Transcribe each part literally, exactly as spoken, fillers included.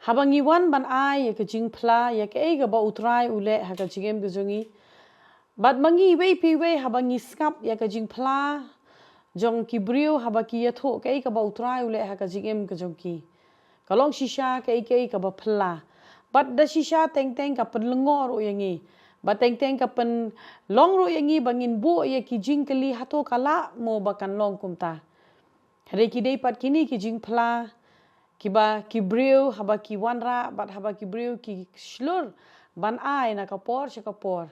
Haba ngi wan ban ai ïa ka jingphla ïa kaei kaba U Trai u leh ha ka jingim ka jong ngi, bad ma ngi iwei pa iwei haba ngi sngap ïa ka jingphla jong ki briew haba ki ïathuh kaei kaba U Trai u leh ha ka jingim ka jong ki, ka long shisha kaei kaei kaba phla. Bad da shisha teng teng ka pynlyngngoh ruh ïa ngi, bad teng teng ka pynlong ruh ïa ngi ba ngin buh ïa ki jingkylli, hato ka lah mo ba kan long kumta. Hynrei ki dei pat kine ki jingphla kiba ki briew haba ki wanrah bad haba ki briew ki shlur ban ai na ka por sha ka por,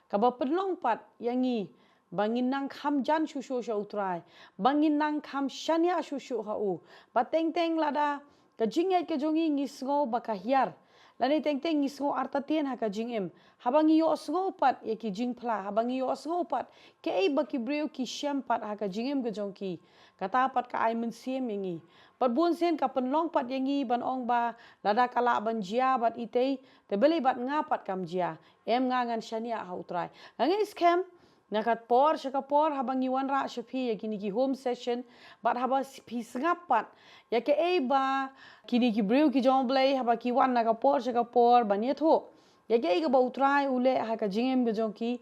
kaba pynlong pat ïa ngi ba ngin nang kham jan shuh shuh sha U Trai, ba ngin nang kham shaniah shuh shuh ha u. Ba teng teng lada ka jingngeit ka jong ngi ngi sngew ba ka hiar, lane teng teng ngi sngew artatien ha ka jingim, haba ngi ïohsngew pat ïa ki jingphla, haba ngi ïohsngew pat kaei ba ki briew ki shem pat ha ka jingim ka jong ki, kata pat ka ai mynsiem ïa ngi. Bad bun sien ka pynlong pat ïa ngi ban ong ba lada ka lah ban jia bad itei, te balei bad nga pat kam jia? Em, nga ngan shaniah ha U Trai. Nga ngeit skhem na ka por sha ka por haba ngi wanrah sha phi ïa kine ki home session, bad haba s- phi sngap pat ïa kaei ba kine ki briew ki jong U Blei haba ki wan na ka por sha ka por ban ïathuh ïa kaei kaba U Trai u leh ha ka jingim ka jong ki,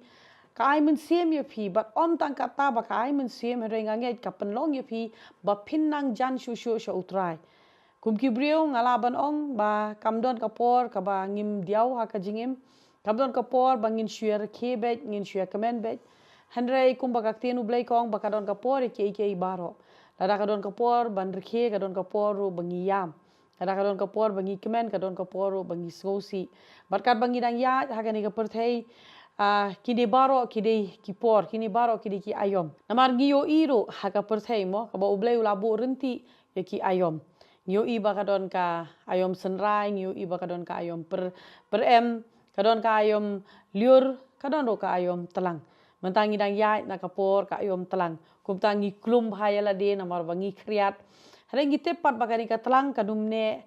ka ai mynsiem ïa phi. Bad ym tang kata ba ka ai mynsiem, hynrei nga ngeit ka pynlong ïa phi ba phin nang jan shuh shuh sha U Trai. Kum ki briew nga lah ban ong ba kam don ka por kaba ngim diaw ha ka jingim, kam don ka por ba ngin shu ïa rkhie beit, ngin shu ïa kmen beit. Hynrei kumba ka ktien U Blei ka ong ba ka don ka por ïa kiei kiei baroh. Lada ka don ka por ban rkhie, ka don ka por ruh ba ngi ïam. Lada ka don ka por ba ngi kmen, ka don ka por ruh ba ngi sngewsih. Bad katba ngi dang ïaid ha kane ka pyrthei, ah, kine baroh ki dei ki por, kine baroh ki dei ki aïom. Namar ngi ïohi ruh ha ka pyrthei mo, kaba U Blei u la buh rynti ïa ki aïom. Ngi ïohi ba ka don ka aïom synrai, ngi ïohi ba ka don ka aïom per, perem, ka don ka aïom lyiur, ka don ruh ka aïom tlang. Mynta ngi dang ïaid na ka por ka aïom tlang. Kumta ngi klum bha ïa lade namar ba ngi khriat. Hynrei ngi tip pat ba kane ka tlang kan ym neh,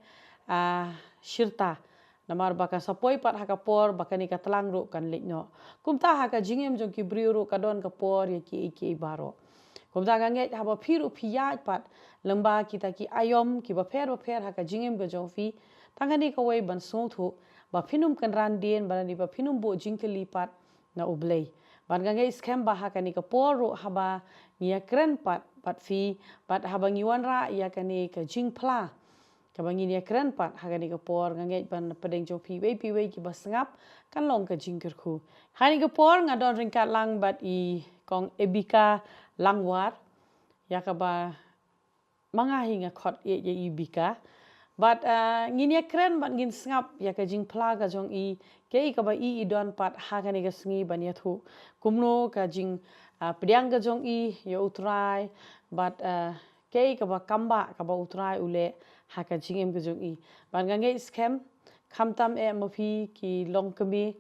ah, shirta. Namar ba kan sa poi pat ha ka por ba kane ka tlang ruh kan leit noh. Kumta ha ka jingim jong ki briew ruh ka don ka por ïa kiei kiei baroh. Kumta nga ngeit haba phi ruh phi ïaid pat lyngba kita ki aïom kiba pher bapher ha ka jingim ka jong phi, tang kane kawei ban sngewthuh ba phin ym kynran dien, ba lane ba phin ym buh jingkylli pat na U Blei. Bad nga ngeit skhem ba ha kane ka por ruh haba ngi ïakren pat bad phi, bad haba ngi wanrah ïa kane ka jingphla kaba ngin ïakren pat ha kane ka por, nga ngeit ba na pdeng jong phi iwei pa iwei kiba sngap kan long ka jingkyrkhu. Ha kane ka por nga don ryngkat lang bad i Kong Ebika Langwar, ïa kaba ma nga hi nga khot ïa, ïa i Bika. Bad, ah, ngin ïakren bad ngin sngap ïa ka jingphla ka jong i, kaei kaba i i don pat ha kane ka sngi ban ïathuh kumno ka jing, ah, pdiang ka jong i ïa U Trai, bad, ah, kaei kaba kam ba kaba U Trai u leh ha ka jingim ka jong i. Bad nga ngeit skhem khamtam eh ma phi ki longkmie,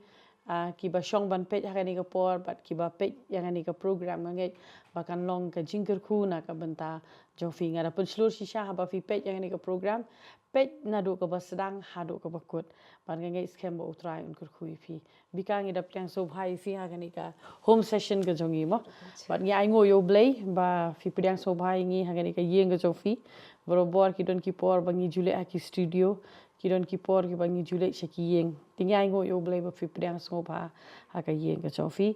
ah, kiba shong ban peit ha kane ka por bad kiba peit ïa kane ka program, nga ngeit ba kan long ka jingkyrkhu na ka bynta jong phi. Nga da pynshlur shisha haba phi peit ïa kane ka program, peit naduh kaba sdang haduh kaba kut. Bad nga ngeit skhem ba U Trai un kyrkhu ïa phi. Bika, ngi da pdiang sngewbha ïa phi ha kane ka home session ka jong ngi mo. Bad ngi ainguh ïa U Blei ba phi pdiang sngewbha ïa ngi ha kane ka ïing ka jong phi. Barabor ki don ki por ba ngi ju leit ha ki studio, ki don ki por kiba ngi ju leit sha ki ïing. Te ngi ainguh ïa U Blei ba phi pdiang sngewbha ha ka ïing ka jong phi.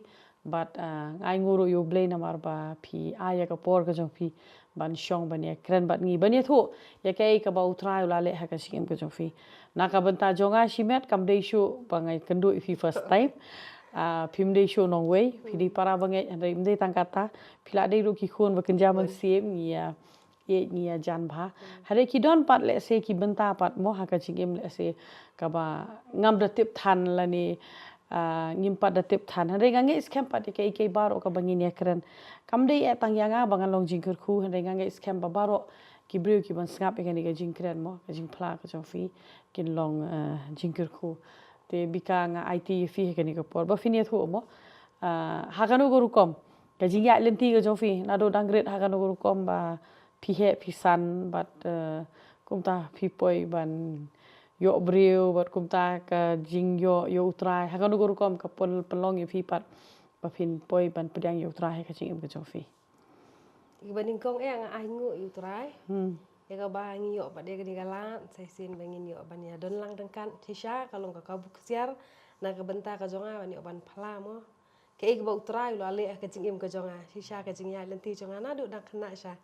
Bad, ah, nga ainguh ruh ïa U Blei namar ba phi ai ïa ka por ka jong phi ban shong ban ïakren bad ngi, ban ïathuh ïa kaei kaba U Trai u la leh ha ka jingim ka jong phi. Na ka bynta jong nga shimet kam dei shuh ba nga ïakynduh ïa phi first time. Ah, phim dei shuh nongwei, phi dei para bangeit, hynrei ym dei tang kata, phi la dei ruh ki khun ba kynja mynsiem, ngi ïa ïeit, ngi ïa jan bha. Hynrei ki don pat lehse ki bynta pat mo ha ka jingim lehse kaba ngam da tip than lane, ah, ngim pat da tip than. Hynrei nga ngeit skhem pat ïa kaei kaei baroh kaba ngin ïakren, kam dei eh tang ïa nga ba ngan long jingkyrkhu, hynrei nga ngeit skhem ba baroh ki briew kiban sngap ïa kane ka jingkren mo, ka jingphla ka jong phi, kin long, ah, jingkyrkhu. Te Bika, nga aiti ïa phi ha kane ka por ba phin ïathuh mo, ah, ha kano ka rukom ka jingïaid lynti ka jong phi, naduh dang rit ha kano ka rukom ba phi heh phi san bad, eh, kumta phi poi ban ïoh briew bad kumta ka jingïoh ïa U Trai, ha kano ka rukom ka pyn-, pynlong ïa phi pat ba phin poi ban pdiang ïa U Trai ha ka jingim ka jong phi? Kiba nyngkong eh nga ainguh ïa U Trai. Hmm. Ïa kaba ngi ïoh pat ïa kane ka lad, sa shisien ba ngin ïoh ban ïa don lang ryngkat shisha, ka long ka kabu ksiar na ka bynta ka jong nga ban ïoh ban phla mo. Kaei kaba U Trai u la leh ha ka jingim ka jong nga, shisha ka jingïaid lynti jong nga naduh dang khynnah shisha.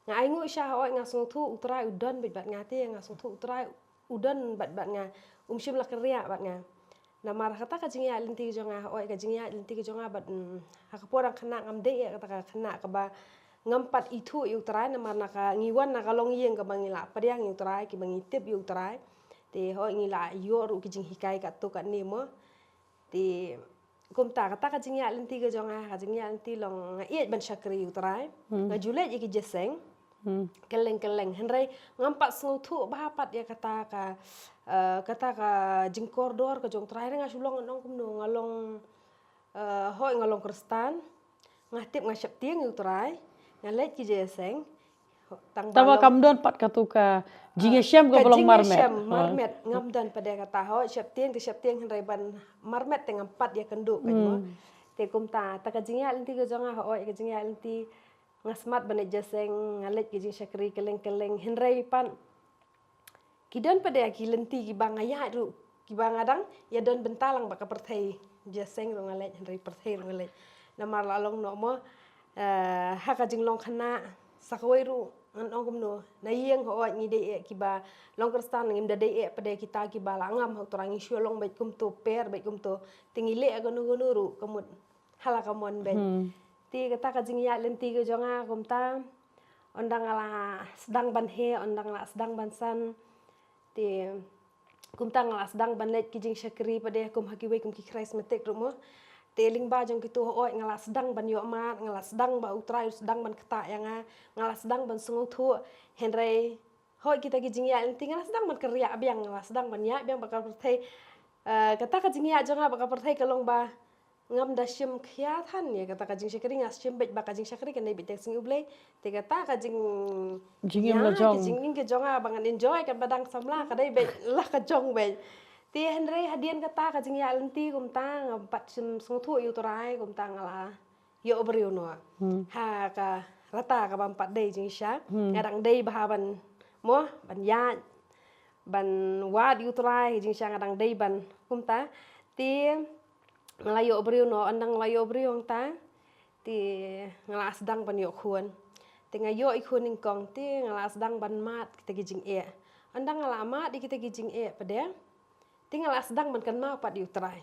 Nga ainguh shisha hooid nga sngewthuh U Trai u don beit bad nga te, nga sngewthuh U Trai u don bad bad nga, um shym la kyrriah bad nga. Namar kata ka jingïaid lynti ka jong nga, hooid ka jingïaid lynti ka jong nga bad, mm, ha ka por dang khynnah ngam dei ïa kata ka khynnah kaba ngam pat ithuh ïa U Trai, namar na ka ngi wan na ka longïing kaba ngi la pdiang ïa U Trai, kiba ngi tip ïa U Trai. Te hooid ngi la ïoh ruh ki jinghikai katto katne mo. Te kumta kata ka jingïaid lynti ka jong nga, ka jingïaid lynti long nga ïeit ban shakri ïa U Trai. Hmm. Nga ju leit ïa ki jingïaseng. Hmm. Kylleng kylleng. Hynrei ngam pat sngewthuh bha pat ïa kata ka, eh, kata ka jingkordor ka jong U Trai, nga shu long ngan ong kumno, nga long, eh, hooid nga long Khristan. Nga tip nga sheptieng ïa U Trai. Nga leit ki jingïaseng. Tang ba taba long kam don pat katu ka jingïashem ka, ka ba long marmet. Jingïashem marmet. Ngam don pat de kata hooid, sheptieng te sheptieng hynrei ban marmet te ngam pat ïakynduh pat mo. Hmm. Te kumta, ta ka jingïaid lynti ka jong nga hooid, ka jingïaid lynti nga smat ban leit jingïaseng, nga leit ki jingshakri kylleng kylleng hynrei pat ki don pat de ki lynti kiba nga ïaid ruh, kiba nga dang ïa don bynta lang bad ka pyrthei. Jingïaseng ruh nga leit hynrei pyrthei ruh nga leit. Namar la long noh mo, eh, ha ka jinglong khynnah sa kawei ruh ngan ong kumno, na ïing hooid ngi dei eh kiba long Khristan, ngim da dei eh pat de kita kiba la ngam ha U Trai, ngi shu long beit kumto, per beit kumto. Te ngi leh kano kano ruh ka mut ha la ka mon beit. Hmm. Te kata ka jingïaid lynti ka jong nga kumta, ynda nga la sdang ban heh, ynda nga la sdang ban san. Te kumta nga la sdang ban leit ki jingshakri pat de kum ha kiwei kum ki charismatic ruh mo. Te lyngba jong kitu hooid nga la sdang ban ïoh mad, nga la sdang ba U Trai u sdang ban ktah ïa nga, nga la sdang ban sngewthuh. Hynrei hooid kita ki jingïaid lynti nga la sdang ban kyrriah biang, nga la sdang ban ïaid biang bad ka pyrthei. Eh, kata ka jingïaid jong nga bad ka pyrthei ka long ba ngam da shim khia than ïa kata ka jingshakri, nga shim beit ba ka jingshakri kan dei beit tang sngi U Blei. Te kata ka jing, jingim ïa, la jong, ka jingim ka jong nga ba ngan enjoy kan ba dang samla ka dei beit la ka jong beit. Te hynrei hadien kata ka jingïaid lynti kumta ngam pat shym sngewthuh ïa U Trai, kumta nga la ïoh briew noh. Hmm. Ha ka rta kaba ym pat dei jingshisha. Hmm. Nga dang dei bha ban mo, ban ïaid, ban wad ïa U Trai, jingshisha nga dang dei ban kumta. Te nga la ïoh briew noh, ynda nga la ïoh briew hangta. Te nga la sdang ban ïoh khun. Te nga ïoh i khun nyngkong, te nga la sdang ban mad kita ki jingeh. Ynda nga la mad ïa kita ki jingeh pat de, te nga la sdang ban kynmaw pat ïa U Trai.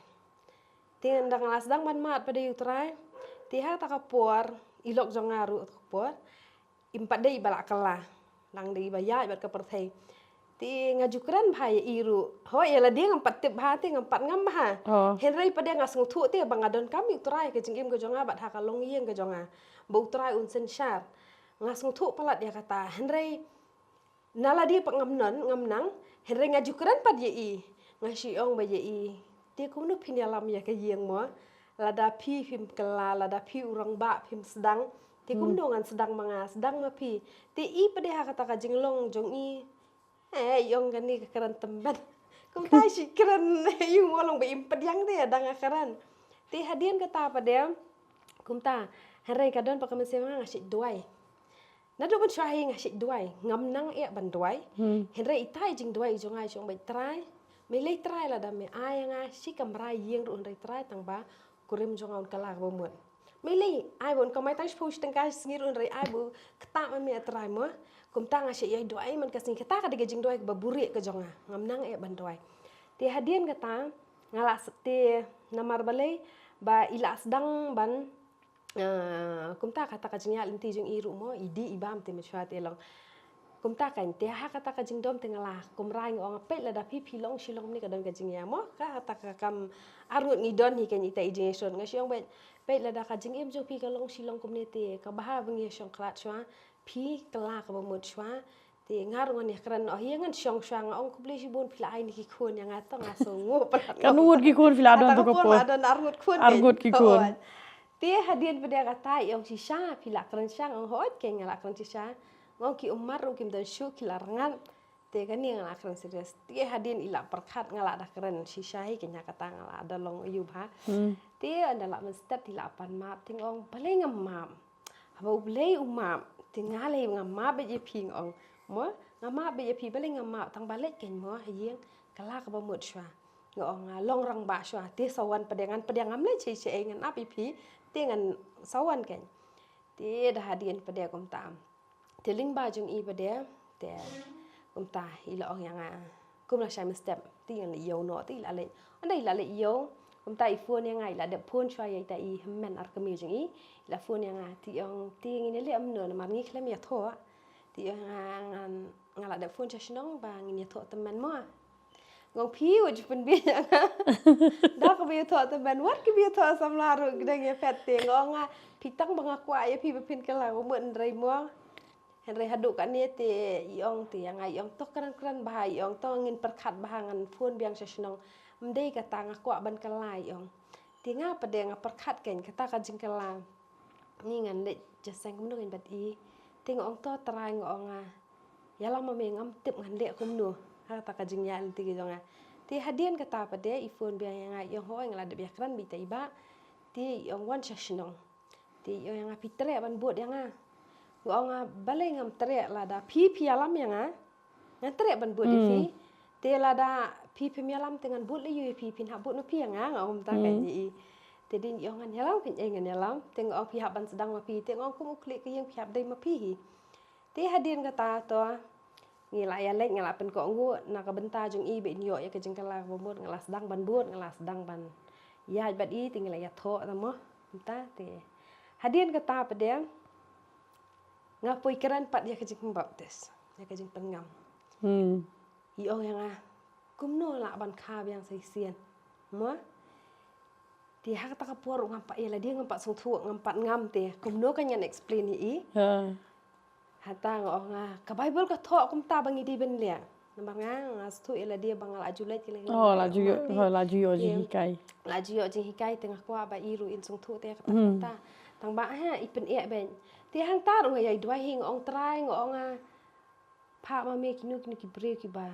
Te ynda nga la sdang ban mad pat de ïa U Trai, te ha kata ka por, i lok jong nga ruh kata ka por im pat dei ba la kylla, dang dei ba ïaid bad ka pyrthei. Te nga ju kren bha ïa i ruh. Hooid ïa lade ngam pat tip bha te ngam pat ngam bha. Oh. Hynrei pat de nga sngewthuh te ba nga donkam ïa U Trai ka jingim ka jong nga bad ha ka longïing ka jong nga, ba U Trai un synshar. Nga sngewthuh palat ïa kata. Hynrei na lade pat ngam don, ngam nang, hynrei nga ju kren pat ïa i. Nga shu ong ba ïa i, te kumno phin ïalam ïa ka ïing mo? Lada phi phim kylla, lada phi u rangbah phim sdang, te kumno ngan sdang ma nga, sdang ma phi. Te i pat de ha kata ka jinglong jong i, eh, i ong kane ka kren tymmen. Kumta i shu kren, i ong long ba im pdiang te da nga kren. Te hadien kata pat de kumta, hynrei ka don pat ka mynsiem nga, nga shu duwai. Naduh mynshuwa hi nga shu duwai, ngam nang eh ban duwai. Hmm. Hynrei ita i jingduwai i jong nga i jong beit Trai. Me lei Trai lada me ai nga shi kamra ïing ruh hynrei Trai tang ba kurim jong nga un kylla kaba mut. Me lei ai ba un kamai tang shiphew shi tyngka shi sngi ruh hynrei ai ba u ktah ma me Trai mo. Kumta nga shu ïai duwai man ka sngi, kata ka dei ka jingduwai kaba buhrieh ka jong nga. Ngam nang eh ban duwai. Te hadien kata nga la s-, te namar balei ba i la sdang ban Ah, kumta kata ka jingïaid lynti jong i ruh mo, i dih i bam te mynshuwa te long. Kumta kan te ha kata ka jingdom te nga la kumrai nga ong peit lada phi phi long shilong kumne ka don ka jingïa mo, ka kata ka kam arngut ngi don hi kan ita i jingïashong nga shu ong peit, peit lada ka jingim jong phi ka long shilong kumne te ka bha ba ngi ïashong khlad shuwa, phi kylla kaba mut shuwa. Te nga ruh ngan ïakren, oh ïa ngan shong shuwa nga ong khublei shibun phi la ai ni ki khun ïa nga, to nga sngew palat. Katno ngut ki khun phi la don? Kata ka por la don arngut khun. Arngut ki khun. Te hadien pat de kata i ong shisha phi la kren shisha, nga ong hooid keiñ nga la kren shisha. Nga ong ki ummat ruh kim don shuh ki la rngat. Te kane nga la kren serious. Te hadien i la pyrkhat nga la da kren shisha hi keiñ ha kata nga la da long aïu bha. Hmm. Te ynda la mynstep te i la pan map te nga ong balei ngam map. Haba U Blei u map, te nga lei ngam map beit ïa phi nga ong. Mo, nga map beit ïa phi, balei nga map, tang ba leit kein mo ha ïing, ka la kaba mut shuwa. Nga ong nga long rangbah shuwa, te sa wan pat de ngan pat de ngam leit shisha, ngan ap ïa phi, te ngan sa wan kein. Te da hadien pat de kumta. Te lyngba jong i pat de, te kumta i la ong ïa nga, kum la shai mynstep, te ngan leit ïew noh, te i la leit. Ynda i la leit ïew, kumta i phone ïa nga, i la dep phone shuwa ïa ita i hynmen ar kmie jong i, i la phone ïa nga, te i ong, te ngin ïa leit kumno namar ngi khlem ïathoh. Te i ong nga, nga, nga la dep phone sha shnong ba ngin ïathoh tymmen mo. Nga ong phi wat ju pynbeit ïa nga. Da kaba ïathoh tymmen, wat kaba ïathoh samla ruh ki dang ïa phet, te nga ong nga, phi tang ba nga kwah ïa phi ba phin kylla, ba mut hynrei mo. Hynrei haduh kane te i ong te ïa nga, i ong to kren kren bha, i ong to ngin pyrkhat bha, ngan phone biang sha shnong. Ym dei kata, nga kwah ban kylla, i ong. Te nga pat de nga pyrkhat kein kata ka jingkylla. Ni ngan leit jingïaseng kumno kein bad i. Te nga ong to trai, nga ong nga, ïalam ma me, ngam tip ngan leh kumno. Ha kata ka jingïaid lynti ka jong nga. Te hadien kata pat de i phone biang ïa nga, i ong hooid nga la dep ïakren beit ïa i bah. Te i ong wan sha shnong. Te i ong ïa nga phi treh ban bud ïa nga. Nga ong nga balei ngam treh, lada phi phi ïalam ïa nga, ngan treh ban bud ïa phi. Te lada phi phim ïalam te ngan bud lei ïa phi, phin hap bud ma phi ïa nga, nga ong kumta kein ïa i. Te dei i ong ngan ïalam kein, ei ngan ïalam. Te nga ong phi hap ban sdang ma phi, te nga ong kum u khlieh ka ïing phi hap dei ma phi hi. Te hadien kata to ngi la ïa leit, nga la pynkohnguh na ka bynta jong i ba in ïoh ïa ka jingkylla kaba mut, nga la sdang ban bud, nga la sdang ban ïaid bad i, te ngi la ïathoh ta mo. Kumta te hadien kata pat de nga poi kren pat ïa ka jingbaptis, ïa ka jingpynngam. I ong ïa nga kumno lah ban kha biang sa shisien mo. Te ha kata ka por ruh ngam pat ïa lade, ngam pat sngewthuh, ngam pat ngam te kumno kein ngan explain ïa i. Hata nga ong nga ka Baibl ka thoh kumta ba ngi dei ban leh. Namar nga nga sngewthuh ïa lade ba nga la ju leit, ki leh, oh, la ju ïoh, oh, la ju ïoh jinghikai. La ju ïoh jinghikai, te nga kwah ba i ruh in sngewthuh te kata kata. Tang ba ha i pyneh beiñ. Te hangta ruh nga ïai duwai hi, nga ong Trai, nga ong nga phah ma me kino kino ki briew kiba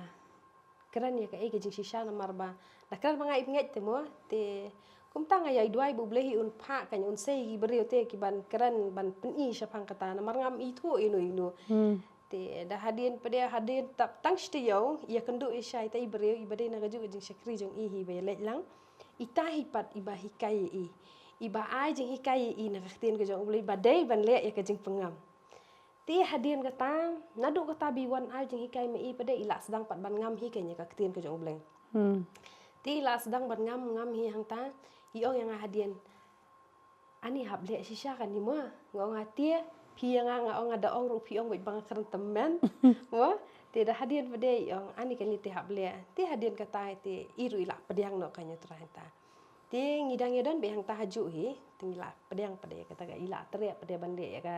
kren ïa kaei ka jingshisha, namar ba da kren ba nga ïa pynngeit te mo. Te kumta nga ïai duwai ba U Blei hi un phah kein, un sei ki briew te ki ban kren ban pyni shaphang kata, namar ngam ithuh ino ino. Te da hadien pat de, hadien tap tang shi taïew ïa kynduh ïa shai ita i briew iba dei na kajuh ka jingshakri jong i hi ba ïa leit lang. Ita hi pat iba hikai ïa i, iba ai jinghikai ïa i na ka ktien ka jong U Blei ba dei ban leh ïa ka jingpynngam. Te hadien kata, naduh kata ba i wan ai jinghikai ma i pat de i la sdang pat ban ngam hi kein ïa ka ktien ka jong U Blei. Te i la sdang ban ngam, ngam hi hangta, i ong ïa nga hadien, ani hap leh shisha kane mo. Nga ong nga te, phi ïa nga, nga ong nga da ong ruh phi ong beit ba nga kren tymmen. Mo, te da hadien pat de i ong ani kane te hap leh. Te hadien kata te i ruh i la pdiang noh kein ïa u Trai hangta. Te ngi dang ïa don beit hangta hajuh hi, te ngi la pdiang pat de kata ka, i la treh pat de ban leh ïa ka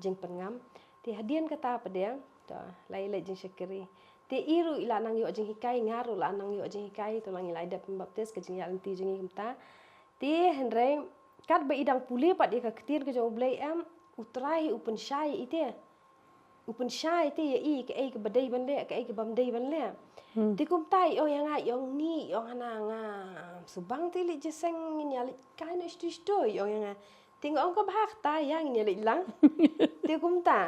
jingpynngam. Te hadien kata pat de, to, la ïa leit jingshakri. Te i ruh i la nang ïoh jinghikai, nga ruh la nang ïoh jinghikai, to la ngi la dep pynbaptis, ka jingïaid lynti jong ngi kumta. Te hynrei katba i dang pule pat ïa ka ktien ka jong U Blei em, U Trai hi u pynshai ïa i te. U pynshai te ïa i kaei kaba dei ban leh, kaei kaba ym dei ban leh. Te kumta i ong ïa nga, i ong ni, i ong hana nga shu bang te leit jingïaseng, ngin ïa leit kai noh shtu shtu, i ong ïa nga. Te nga ong kaba ha kata ïa ngin ïa leit lang. Te kumta.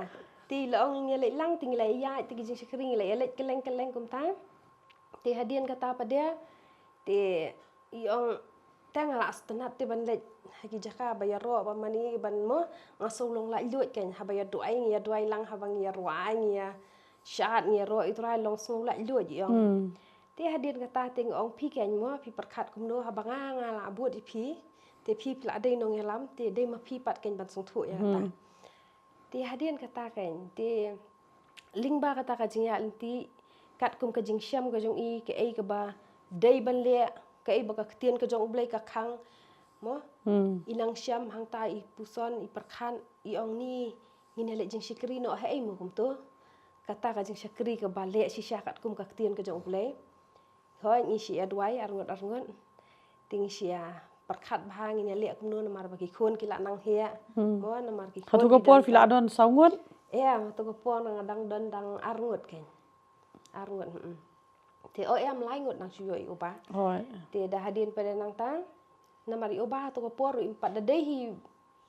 Te i la ong ngin ïa leit lang, te ngi la ïaid, te ki jingshakri ngi la ïa leit kylleng kylleng kumta. Te hadien kata pat de, te i ong te nga la sngewtynnat te ban leit ha ki jaka ba ïaroh ba mane ban mo, nga shu long laitluid kein, haba ïa duwai ngi ïa duwai lang, haba ngi ïa rwai ngi ïa shad ngi ïaroh, i Trai long sngew laitluid, i ong. Te hadien kata te nga ong phi kein mo, phi pyrkhat kumno haba nga nga la bud ïa phi, te phi phi la dei nongïalam, te dei ma phi pat kein ban sngewthuh ïa kata. Te hadien kata kein, te lyngba kata ka jingïaid lynti, katkum ka jingshem ka jong i, kaei kaba dei ban leh, kaei ba ka ktien ka jong U Blei ka khang. Mo, i nang shem hangta, i puson, i pyrkhat, i ong ni, ngin ïa leit jingshakri noh haei mo kumto. Kata ka jingshakri kaba leh shisha katkum ka ktien ka jong U Blei. Hooid, ngi shu ïa duwai arngut arngut. Te ngi shu ïa pyrkhat bha ngin ïa leh kumno namar ba ki khun ki la nang heh. Mo, namar ki khun. Hato ka por phi la don saw ngut? Ïa, hato ka por nga dang don dang arngut kein. Arngut, mm. Te o em lai ngut nang shu ïoh i u bah. Hooid. Te da hadien pat de nangta, namar i u bah hato ka por ruh im pat da dei hi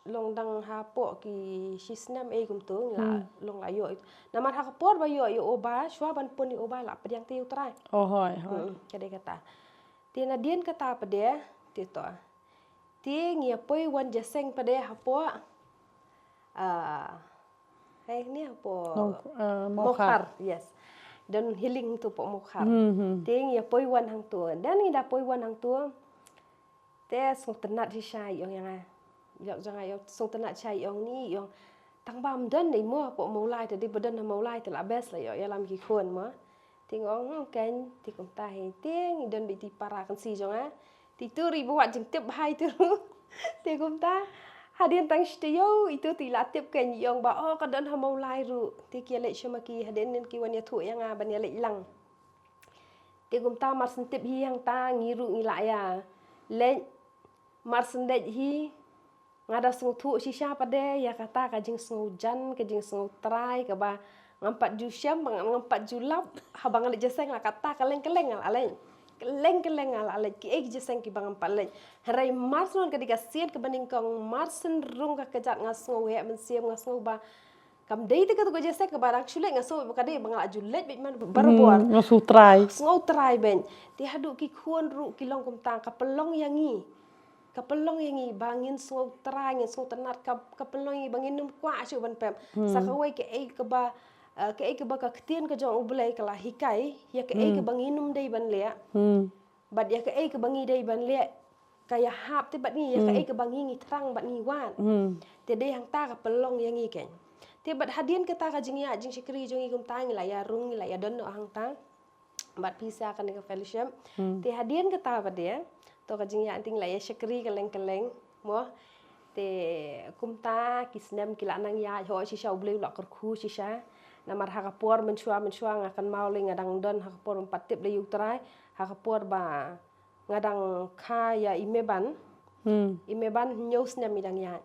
long dang hapoh ki shisnem ei kumto, ngi la long la ïoh. Namar ha ka por ba ïoh ïa u Bah, shuwa ban pun ïa u Bah la pdiang te ïa u Trai. Oh, hooid, hooid. Hmm, ka dei kata. Te nadien kata pat de, te to. Te ngi ïa poi wan jingïaseng pat de hapoh, ah, hei, ne hapoh Nong-, ah, Mawkhar. Mawkhar, yes. Don healing to hapoh Mawkhar. Hmm, hmm. Te ngi ïa poi wan hangto. Te ngi da poi wan hangto. Te sngewtynnat shisha i ong ïa nga. Ïoh jong nga ïoh sngewtynnat shisha i ong ni i ong. Tang ba ym don i mo hapoh Mawlai te dei ba don ha Mawlai te la best la ïoh ïalam ki khun mo. Te nga ong, hmm, keiñ, te kumta hi. Te ngi don beit i para kynsi jong nga. Te itu ruh i ba wad jingtip bha itu ruh. Te kumta. Hadien tang shi taïew itu te i la tip keiñ i ong ba, oh, ka don ha Mawlai ruh. Te ki ïa leit shim ma ki hadien nin ki wan ïathuh ïa nga ban ïa leit lang. Te kumta mar shen tip hi hangta ngi ruh ngi la ïa leit, mar shen leit hi nga da sngewthuh shisha pat de ïa kata ka jingsngewjan, ka jingsngewtrai kaba ngam pat ju shem, ba ngam pat ju lap, haba nga leit jingïaseng la kata kylleng kylleng nga la leit. Kylleng kylleng nga la leit, kiei ki jingïaseng kiba ngam pat leit. Hynrei mar shen ka dei ka sien kaba nyngkong, mar shen rung ka kjat nga sngew heh mynsiem, nga sngew ba kam dei te kato ka jingïaseng kaba dang shu leit, nga sngew ba ka dei ba nga la ju leit beit man barabor. Hmm, nga sngew trai. Sngew trai beit. Te haduh ki khun ruh ki long kumta, ka pynlong ïa ngi. Ka pynlong ïa ngi ba ngin sngew trai, ngin sngew tynnat, ka, ka pynlong ïa ngi ba ngin ym kwah shuh ban pep. Hmm. Sa kawei kaei kaba, eh, kaei kaba ka ktien ka jong U Blei ka la hikai ïa kaei kaba ngin ym dei ban leh. Hmm. Bad ïa kaei kaba ngi dei ban leh ka ïahap te bad ngi, ïa kaei kaba ngi ngi thrang bad ngi wad. Hmm. Te dei hangta ka pynlong ïa ngi keiñ. Te bad hadien kata ka jingïaid jingshakri jong ngi kumta ngi la ïa rung, ngi la ïa don noh hangta. Bad pisa kane ka fellowship. Hmm. Te hadien kata pat de, to ka jingïaid te ngi la ïa shakri kylleng kylleng mo. Te kumta ki snem ki la nang ïaid, hooid shisha U Blei u la kyrkhu shisha. Namar ha ka por mynshuwa mynshuwa nga kynmaw lei nga dang don ha ka por ban pat tip lei ïa U Trai. Ha ka por ba nga dang kha ïa i Meban. Hmm. I Meban hynñiew snem i dang ïaid.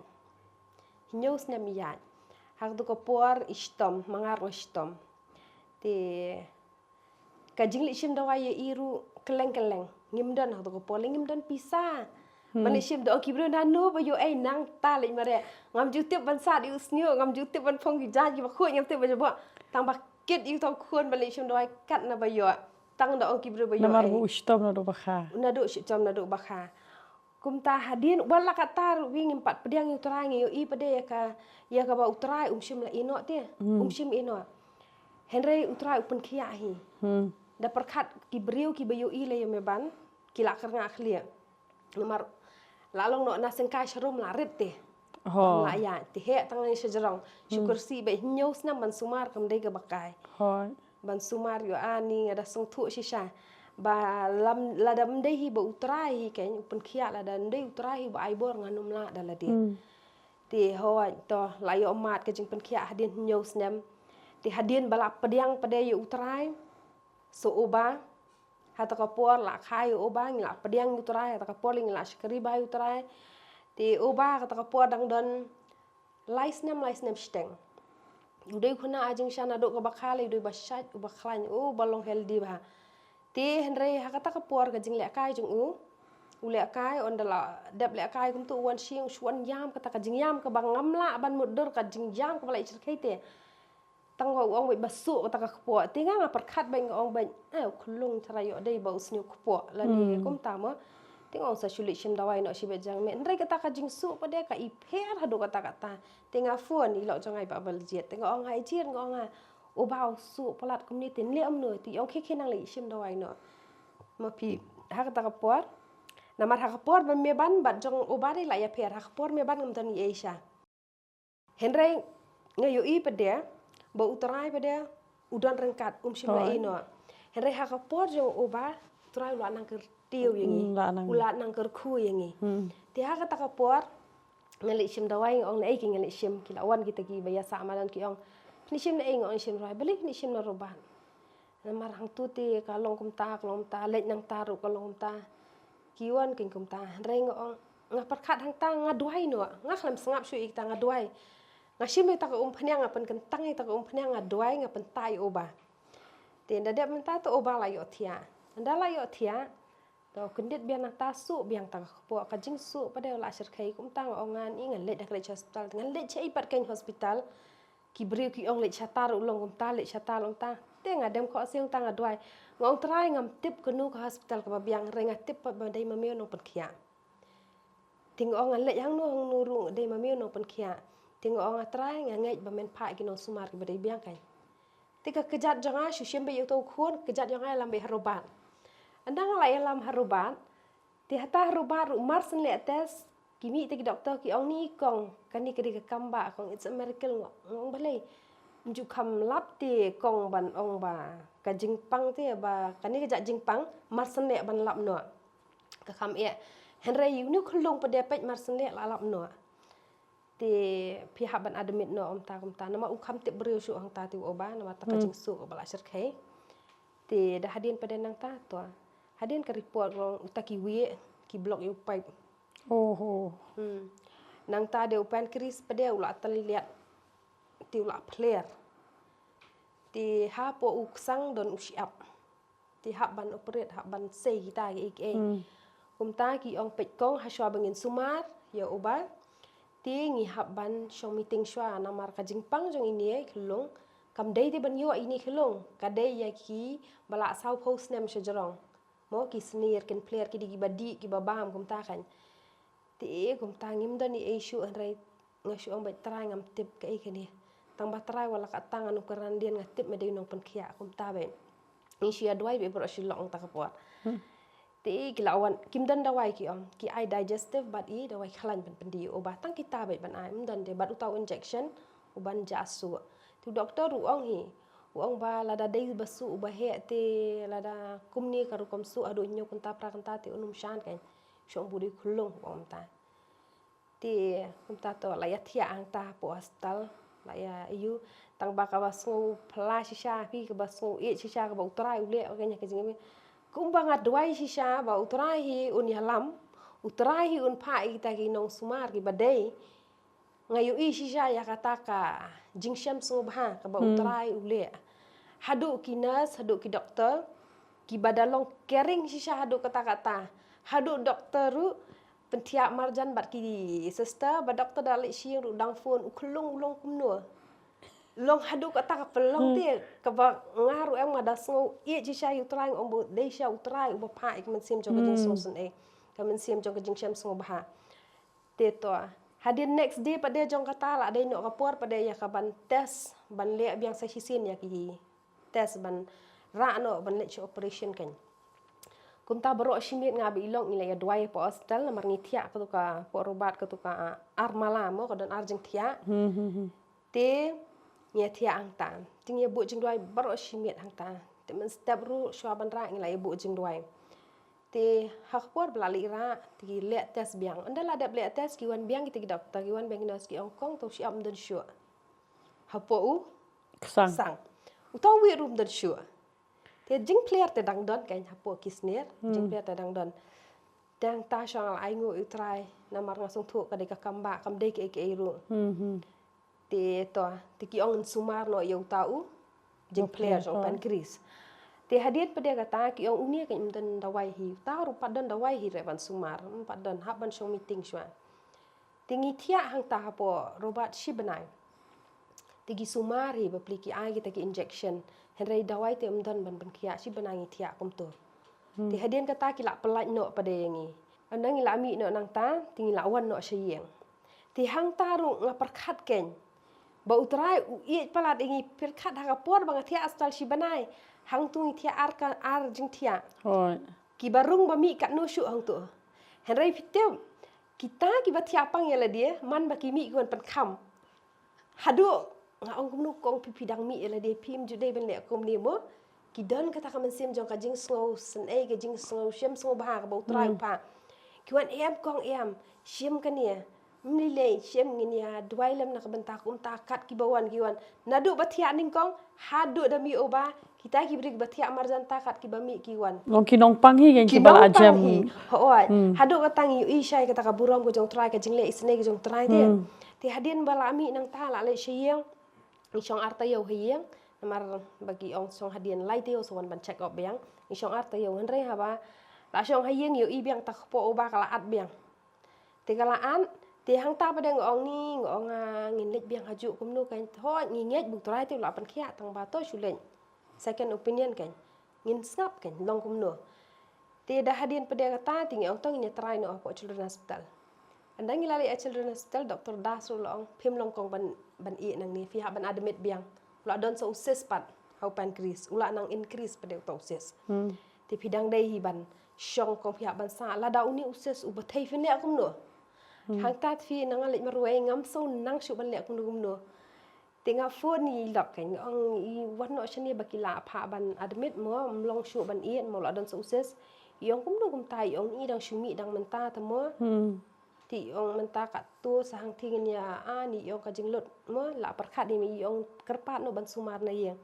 Hynñiew snem i ïaid. Ha kato ka por i shitom, ma nga ruh nga shitom. Te ka jingleit shim dawai ïa i ruh kylleng kylleng. Ngim don ha kato ka por lei ngim don pisa. Hmm. Ban leit shim dawai, ki briew nano ba ïoh ei nangta leit mareh. Ngam ju tip ban sah ïa u shñiuh, ngam ju tip ban phong ki jaiñ kiba khuid, ngam tip ban jabok. Tang ba kit ïa uto u khun ban leit shim dawai katne ba ïoh. Tang da ong ki briew ba ïoh. Namar ba u shitom naduh ba kha. Naduh shitom naduh ba kha. Kumta hadien wat la katta ruh ngi ngim pat pdiang ïa U Trai, ngi ïohi pat de ïa ka, ïa kaba U Trai um shym la ïehnoh te. Hmm. Um shym ïehnoh. Hynrei U Trai u pynkhiah hi. Hmm. Da pyrkhat ki briew kiba ïohi lei ïa Meban ki la kyrngah khlieh. Namar la long noh na seng kai sharum la rit te. Ho. La ïa te heh tang na shajrong. Hmm. Shu kyrsiew beit hynñiew snem ban sumar kam dei kaba kai. Ho. Ban sumar ïoh ani nga da sngewthuh shisha. Ba lam lada ym dei hi ba U Trai hi keiñ u pynkhiah, lada ym dei U Trai hi ba ai bor ngan ym lah da lade. Hmm. Te hooid to la ïoh mad ka jingpynkhiah hadien hynñiew snem. Te hadien ba la pdiang pat de ïa U Trai. So uba, ha kata ka por la kha ïa uba, ngi la pdiang ïa U Trai, ha kata ka por ngi la shakri bha ïa U Trai. Te uba, ha kata ka por dang don lai snem, lai snem shiteng. U dei u khynnah ha jingshisha naduh kaba kha lei u dei uba shait, uba khlaiñ, uba long healthy bha. Te hynrei ha kata ka por ka jinglehkai jong u, u lehkai, ynda la dep lehkai kumta u wan sha ïing, u shu wan ïam, kata ka jingïam kaba ngam lah ban mutdur, ka jingïam kaba la i shyrkhei te. Tang ba u ong beit ba suk kata ka kpoh. Te nga nga pyrkhat beit nga ong beit, eh, u khlung tharai ïoh dei ba u sniew kpoh. Lane kumta mo. Te nga ong sa shu leit shim dawai noh shibit jong me. Hynrei kata ka jingsuh pat de ka i pher haduh katta katta. Te nga phone i lok jong nga i Bah Baljit. Te nga ong ha i Jit nga ong ha. Uba u suh palat kumne te nleh kumno te i ong khie khie nang leit shim dawai noh. Ma phi ha kata ka por. Namar ha ka por ba Meban bad jong uba de la ïapher, ha ka por Meban ngam don ei ei sha. Hynrei nga ïohi pat de ba U Trai pat de u don ryngkat, um shym la ïehnoh. Hynrei ha ka por jong uba U Trai u la nang kyrtiew ïa ngi. Mm, la nang. U la nang kyrkhu ïa ngi. Hmm. Te ha kata ka por nga leit shim dawai nga ong naei ki nga leit shim, ki la wan kita kiba ïasah madan ki ong phin leit shim naei nga ong shim dawai, balei phin leit shim na Robert. Namar hangtu te ka long kumta, ka long kumta, leit nangta ruh ka long kumta. Ki wan kin kumta, hynrei nga ong, nga pyrkhat hangta nga duwai noh, nga khlem sngap shuh ïa kita nga duwai. Nga shim ïa kita ka umphniang, nga pynkyntang ïa kita ka umphniang, nga duwai, nga pynta ïa uba. Te ynda dep mynta te uba la ïohthiah. Ynda la ïohthiah, To kyndit biang nangta suh biang tang ka kpoh ka jingsuh pat de la shyrkhei kumta nga ong ngan i ngan leit da ka leit hospital ngan leit cha i pat kein hospital. Ki briew ki ong leit shata ruh long kumta leit shata long ta. Te nga dem khohsiew ta nga duwai. Nga ong Trai ngam tip kano ka hospital kaba biang re nga tip pat ba dei ma miaw nongpynkhiah. Te nga ong ngan leit hangno hangno ruh dei ma miaw nongpynkhiah. Te nga ong a Trai nga ngeit ba men phah ki nongsumar kiba dei biang kein. Te ka kjat jong nga shu shim beit ïa uto u khun kjat jong nga ïalam beit ha Robat. Ynda nga la ïalam ha Robat. Te hata ha Robat ruh mar shen leh test ki mih te ki doktor ki ong ni kong kane ka dei ka kam ba kong it's a miracle nga ong balei. Ym ju kham lap te kong ban ong ba ka jingpang te ba kane ka jingpang mar shen leh ban lap noh. Ka kham eh. Hynrei ïa une u khyllung pat de peit mar shen leh la lap noh. Te phi hap ban admit noh kumta kumta namar u kham tip briew shuh hangta te u oba namar ta ka jingsuh ba la shyrkhei. Te da hadien pat de nangta to hadien ka report long uta ki wieh ki block ïa u pipe. Oho. Hmm. Nangta de u pancreas pat de u la taliat te u la phler. Te hapoh u ksang don u shyiap. Te hap ban operate hap ban sei kita ki ei ki ei. Kumta ki ong peit kong hashwa ba ngin sumar ïa uba. Te ngi hap ban shong meeting shwa namar ka jingpang jong ine khyllung kam dei te ban ïoh ine khyllung ka dei ïa ki ba la saw phew snem sha jrong. Mo ki snier kin phler ki dei kiba dih kiba bam kumta kan. Te kumta ngim don ei ei shuh hynrei nga shu ong beit Trai ngam tip kaei kane. Tang ba Trai wat la katta ngan ong kyrandien nga tip me dei u nongpynkhiah kumta beit. Ngi shu ïa duwai beit baroh shi lok hangta ka por. Te ki la wan kim don dawai ki ong ki ai digestive bad i dawai khlaiñ ban pyndih ïa uba tang kita beit ban ai ym don de bad uta u injection u ban jah suh. Te u doktor u ong hi u ong ba lada dei ba suh uba heh te lada kumne ka rukom suh haduh hynñiew kynta phra kynta te un ym shan kan. Shu ong ba u dei u khyllung u ong mynta. Te kumta to la ïa thiah hangta hapoh hospital la ïa ïoh tang ba kaba sngewphylla shisha phi kaba sngew ïeit shisha kaba u Trai u leh ka ïa ka jingim. Kumba nga duwai shisha ba u Trai hi un ïalam u Trai hi un phah ïa kita ki nongsumar kiba dei. Nga ïohi shisha ïa kata ka jingshem sngewbha kaba u Trai u leh. Haduh ki nurse haduh ki doktor kiba da long caring shisha haduh kata kata. Haduh doktor ruh pynthiah marjan bad ki sister ba doktor da leit sha ïing ruh dang phone u khyllung u long kumno. Long haduh kata ka pynlong te kaba nga ruh em nga da sngew ïeit shisha ïa u Trai nga ong ba dei shisha u Trai uba phah ïa ka mynsiem jong ka jingsngewsynei ka mynsiem jong ka jingshem sngewbha. Te to hadien next day pat de jong kata la dei noh ka por pat de ïa ka ban test ban leh biang sa shisien ïa ki test ban rah noh ban leit sha operation kan. Kumta baroh shi miet nga ba i long ngi la ïa duwai hapoh hospital namar ngi thiah katu ka poh Robat katu ka ar mala mo ka don ar jingthiah. Te ngi ïa thiah hangta te ngi ïa buh jingduwai baroh shi miet hangta. Te mynstep ruh shuwa ban rah ngi la ïa buh jingduwai. Te ha ka por ba la leit rah te ki leh test biang ynda la dep leh test ki wan biang kita ki doktor ki wan biang ki nurse ki ong kong to shyiap ym don shuh. Hapoh u ksang uta u wieh ruh ym don shuh. Te jingphler te dang don kan hapoh ki snier jingphler te dang don. Te hangta shuwa nga la ainguh ïa u Trai namar nga sngewthuh ka dei ka kam ba kam dei kaei kaei ruh. Te to te ki ong sumar noh ïa uta u jingphler jong u pancreas. Te hadien pat de kata ki ong une kan ym don dawai hi uta ruh pat don dawai hi re ban sumar ym pat don hap ban shong meeting shuwa. Te ngi thiah hangta hapoh Robat shi bnai. Te ki sumar hi bapli ki ai kita ki injection hynrei dawai te ym don ban pynkhiah shi bnai ngi thiah kumto. Te hadien kata ki la pynlait noh pat de ïa ngi. Ynda ngi la mih noh nangta te ngi la wan noh sha ïing. Te hangta ruh nga pyrkhat kein ba u Trai u ïeit palat ïa ngi pyrkhat ha ka por ba nga thiah astal shi bnai. Hangtu ngi thiah ar ka ar jingthiah. Kiba rung ba mih katno shuh hangtu. Hynrei phi tip kita kiba thiah pang ïa lade man ba ki mih ki wan pynkham. Haduh nga ong kumno kong phi phi dang mih ïa lade phim ju dei ban leh kumne mo. Ki don kata ka mynsiem jong ka jingsngew synei ka jingsngew shem sngewbha kaba u Trai u phah. Ki wan em kong em shem kane. Mlilei shem ngin ïa duwai lem na ka bynta kumta kat kiba wan ki wan. Naduh ba thiah nyngkong haduh da mih uba kita ki briew kiba thiah marjan ta kat kiba mih ki wan. Long ki nongpang hi ken kiba la jem. Hooid. Haduh kata ngi ïohi shai kata ka burom ka jong u Trai ka jingleh isynei ka jong u Trai te. Te hadien ba la mih nangta la leit sha ïing. Ngi shong ar taïew ha ïing namar ba ki ong shong hadien lai taïew sa wan ban check up biang. Ngi shong ar taïew hynrei haba A shong ha ïing ïohi biang ta kpoh uba ka la at biang. Te ka la at, te hangta pat de nga ong ni, nga ong nga ngin leit biang ha juh kumno kan, hooid ngi ngeit ba u Trai te u la pynkhiah tang ba to shu leit second opinion kan. Ngin sngap kan long kumno. Te da hadien pat de kata te ngi ong to ngin ïa try noh hapoh Children Hospital. Ynda ngi la leit ha Children Hospital, Doctor Das ruh la ong phim long kong ban, ban ïeh nangne, phi hap ban admit biang. U la don sa u cyst pat ha u pancreas, u la nang increase pat de uta u cyst. Te phi dang dei hi ban shong kong phi hap ban sah, lada une u cyst u bathei phin leh kumno. Hangta te phi nang leit marwei ngam sngewthuh shuh ban leh kumno kumno. Te nga phone ïa i lok kan, nga ong i wan noh shane ba ki lah phah ban admit mo, ym long shuh ban ïeh mo, la don sa u cyst. I ong kumno kumta, i ong i dang shu mih dang mynta te mo. Te i ong mynta katto sa hangtei ngin ïa, ah, ni i ong ka jinglut mo, la pyrkhat ïa me, i ong kyrpad noh ban sumar na ïing.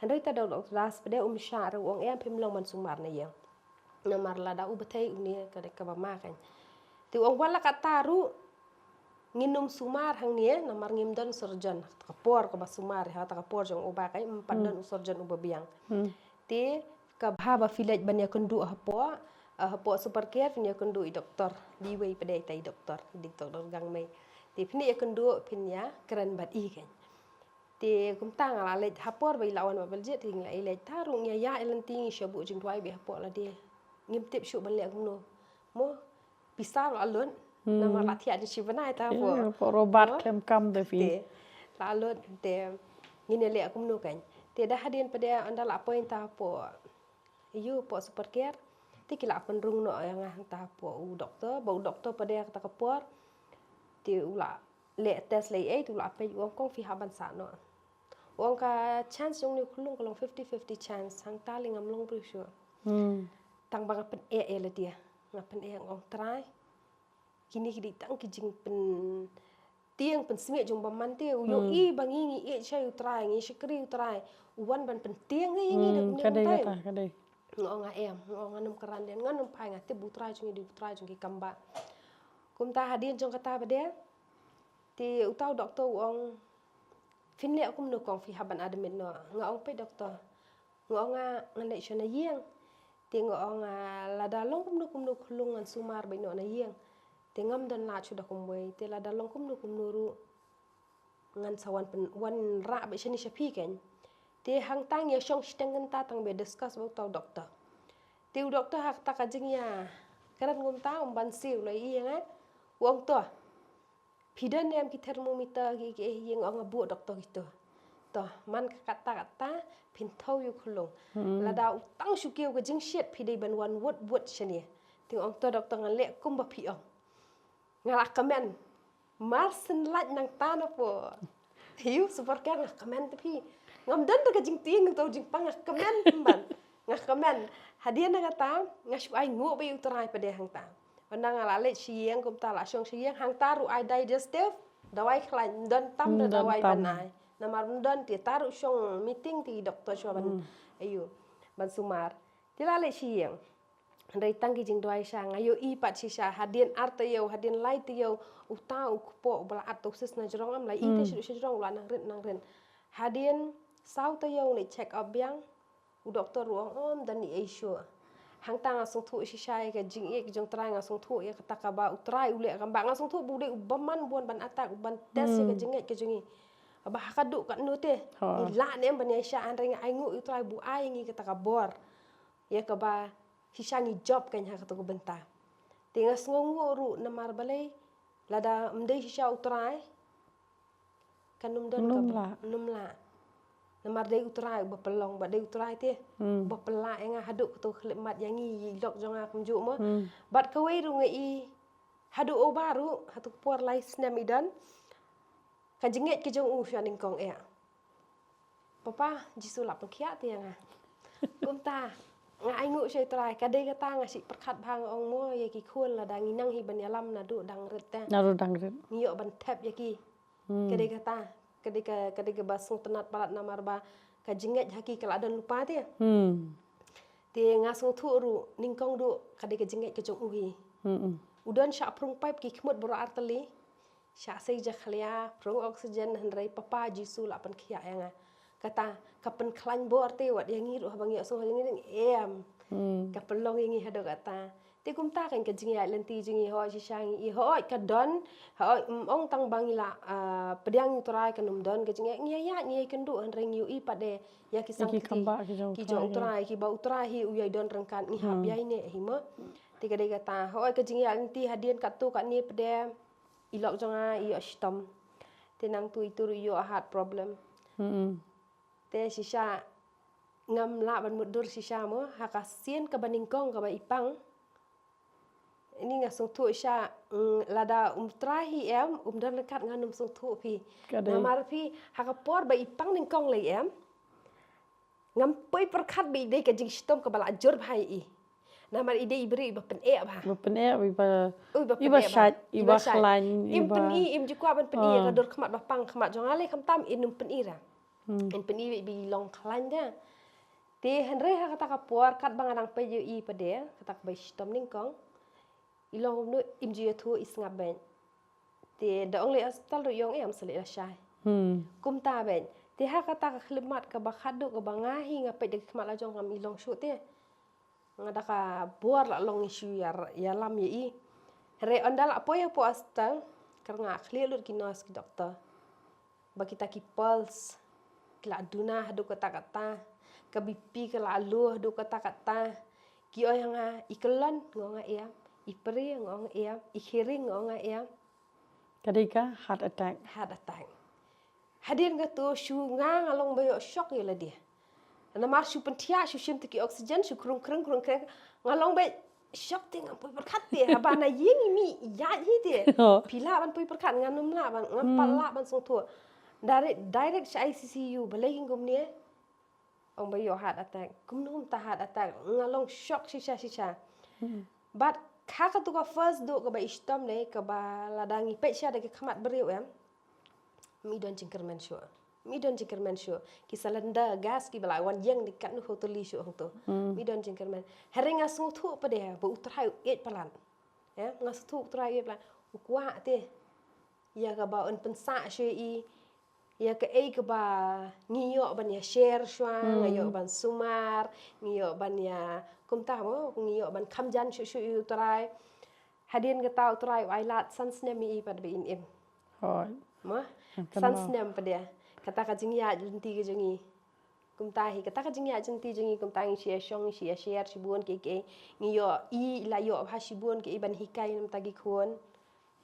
Hynrei ta Doctor Das pat de um shah ruh, u ong em phim long ban sumar na ïing. Namar lada u bathei une ka dei kaba ma kan. Te u ong wat la katta ruh ngin ym sumar hangne namar ngim don surgeon. Ta ka por kaba sumar, ha ta ka por jong u ba kan ym pat don u surgeon uba biang. Te kaba bha ba phi leit ban ïakynduh hapoh, ah, hapoh Super Care phin ïakynduh i doktor. Dei wei pat de ita i doktor, i doktor Gangmei. Te phin ïakynduh phin ïakren bad i kan. Te kumta nga la leit ha por ba i la wan ba Beljied, te ngi la ïaleit, ta ruh ngi ïa ïa lynti, ngi shu buh jingduwai beit hapoh lade. Ngim tip shuh ban leh kumno. Mo, pisa ruh la lut. Namar la thiah jingshibnai ta hapoh. Hapoh Robert Kemkam te phi. Te la lut te ngin ïa leh kumno kan. Te da hadien pat de ynda la appoint ta hapoh, ïa, hapoh Super Care. Te ki la pynrung noh ïa nga hangta hapoh u doktor, ba u doktor pat de kata ka por te u la leh test lei ei, te u la peit, u ong kong phi hap ban sah noh. U ong ka chance jong une u khyllung ka long fifty fifty chance, hangta lei ngam long briew shuh. Tang ba nga pyneh ïa lade, nga pyneh, nga ong Trai, kine ki dei tang ki jingpyntieng pynsngewbha jong u bymman te, u ïohi ba ngi ngi ïeit sha u Trai, ngi shakri u Trai, u wan ban pyntieng ïa ngi da une u bymman te. Nga ong nga em, nga ong ngam kyrpad, ngam phai, nga tip u Trai jong ngi dei u Trai jong ki kam ba. Kumta hadien jong kata pat de te uta u doktor u ong phin leh kumno kong, phi hap ban admit noh. Nga ong peit doktor, nga ong nga ngan leit sha na ïing. Te nga ong nga lada long kumno kumno khyllung ngan sumar beit noh na ïing. Te ngam don lad shuh da kumwei, te lada long kumno kumno ruh ngan sa wan pyn, wan rah beit shane sha phi kan. Te hangta ngi ïa shong shiteng kynta tang ba discuss bad uta u doktor. Te u doktor ha kata ka jingïakren kumta um ban siew la ïa nga, u ong to phi don ne em ki thermometer ki, ki, ïa nga ong nga buh doktor kito. To man ka katta katta phin thew ïa u khyllung. Lada u tang shu kiew ka jingshit phi dei ban wan wut wut shane. Te nga ong to doktor ngan leh kumba phi ong. Nga la kmen. Mar shen lait nangta na pdeng Super Care nga kmen te phi. Ngam don da ka jingtieng, to jingpang, nga kmen pynban. Nga kmen. Hadien na kata nga shu ai nguh bad u Trai pat de hangta. Ynda nga la leit sha ïing kumta, la shong sha ïing, hangta ruh ai digestive, dawai khlaiñ, ym don tam da dawai ban ai. Namar ym don te, ta ruh shong meeting te doktor shuwa ban, aïu, ban sumar. Te la leit sha ïing. Hynrei tang ki jingduwai shisha, nga ïohi pat shisha, hadien ar taïew, hadien lai taïew, uta u kpoh uba la at uta u cyst na jrong, ym la i te sha jrong, u la nang rit nang rit. Hadien saw taïew leit check up biang, u doktor u ong ym don ei ei shuh. Hangta nga sngewthuh shisha ïa ka jingïeit jong u Trai, nga sngewthuh ïa kata kaba u Trai u leh kam ba, nga sngewthuh ba u dei u bymman bun ban attack, u ban test ïa ka jingngeit ka jong ngi. Ba ha ka duk katno te ngi lah ne em ban ïaishah, hynrei nga ai nguh ïa u Trai ba u ai ngi kata ka bor. Ïa kaba shisha ngi jop kan ha kato ka bynta. Te nga sngewnguh ruh namar balei, lada ym dei shisha u Trai, kan ym don, ym lah. Namar dei u Trai uba pynlong, bad dei u Trai te uba pynlah ïa nga haduh kato ka khyllipmat ïa ngi, ïa i lok jong nga kumjuh mo. Bad kawei ruh nga i haduh uba ruh, hato ka por lai snem i don, ka jingngeit ka jong u sha nyngkong eh. Papa, Jisu la pynkhiah te ïa nga. Kumta nga ai nguh sha u Trai, ka dei kata nga shu pyrkhat bha, nga ong mo ïa ki khun, lada ngi nang hi ban ïalam naduh dang rit te, naduh dang rit, ngi ïoh ban thep ïa ki. Ka dei kata, ka dei ka, ka dei kaba sngewtynnat palat namar ba ka jingngeit ha ki ka la don lypa te. Te nga sngewthuh ruh nyngkong duh ka dei ka jingngeit ka jong u hi. U don shah prung paip ki khmut baroh artylli. Shah sei jakhlia, prung oxygen, hynrei Papa Jisu la pynkhiah ïa nga. Kata ka pynkhlaiñ bor te wat ïa ngi ruh haba ngi ïohsngew ïa ngi, em. Hmm. Ka pynlong ïa ngi haduh katta. Te kumta kan ka jingïaid lynti jong ngi, hooid shisha ngi i, hooid ka don, hooid, mm, ong tang ba ngi la, ah, pdiang U Trai kan ym don ka jingïaid, ngi ïaid ngi ïaid kynduh, hynrei ngi ïohi pat de ïa ki sangkti, ki khambah ki jong U Trai, kiba U Trai hi u ïai don ryngkat, ngi hap ïai neh hi mo. Te ka dei kata, hooid ka jingïaid lynti hadien katto katne pat de, i lok jong nga i ïoh shitom. Te nangtu itu ruh i ïoh heart problem. Te shisha ngam lah ban mutdur shisha mo, ha ka sien kaba nyngkong kaba i pang. Ini nga sngewthuh shisha, mm, lada U Trai hi em, um don ryngkat ngan ym sngewthuh phi. Namar phi, ha ka por ba i pang nyngkong lei em, ngam poi pyrkhat ba i dei ka jingshitom kaba la jur bha ïa i. Namar i dei i briew iba pyneh bha. Iba pyneh, iba, iba shait, iba khlaiñ, im pyni, im ju kwah ban pyni ïa ka dur khmat ba pang khmat jong nga lei, khamtam in ym pyni ra. Hmm. In pyni ba i long khlaiñ da. Te hynrei ha kata ka por, katba nga dang peit ïa i pat de, kata kaba i shitom nyngkong, i long kumno im ju ïathuh, i sngap beit. Te da ong leit hospital ruh i ong em, sa leit lashai. Hmm. Kumta beit. Te ha kata ka khyllipmat kaba khatduh kaba nga hi nga peit da ki khmat la jong, ngam i long shuh te. Nga da ka bor la long ngi shu ïa, ïalam ïa i. Hynrei ynda la poi hapoh hospital, ka rnga khlieh lut ki nurse ki doktor ba kita ki pulse ki la duna haduh katta katta, ka B P ka la low haduh katta katta. Ki ong ïa nga, i kyllon, nga ong nga em, i prie, nga ong nga em, i khiring, nga ong nga em. Ka dei ka heart attack. Heart attack. Hadien kato shu nga, nga long ba ïoh shock ïa lade. Namar shu pynthiah, shu shim te ki oxygen, shu krung krung krung krung. Nga long ba shock te, ngam poi pyrkhat te. Haba na ïing i mih ïaid hi te. Phi lah ban poi pyrkhat, ngan ym lah ban, ngam pat lah ban sngewthuh. Direct, direct sha I C U, balei kin kumne? Ong ba ïoh heart attack. Kumno mynta heart attack? Nga long shock shisha shisha. But ha kato ka first duh kaba i shitom lei, kaba lada ngi peit sha da ki khmat briew em, mi don jingkyrmen shuh. Mi don jingkyrmen shuh. Ki cylinder gas kiba la wan ïeng da katno hoteli shuh hangto. Mi don jingkyrmen. Hynrei nga sngewthuh pat de ba U Trai u ïeit palat. Nga sngewthuh U Trai u ïeit palat. U kwah te ïa kaba un pynsah shuh ïa i, ïa kaei kaba ngi ïoh ban ïa share shuwa, ngi ïoh ban sumar, ngi ïoh ban ïa kumta mo, ngi ïoh ban kham jan shuh shuh ïa U Trai. Hadien kata U Trai u ai lad san snem ïa i pat ba in im. Hooid. Mo? San snem pat de. Kata ka jingïaid lynti ka jong ngi. Kumta hi, kata ka jingïaid lynti jong ngi, kumta ngi shu ïa shong, ngi shu ïa share shibun kiei kiei. Ngi ïoh i, i la ïoh bha shibun kiei ban hikai na bynta ki khun.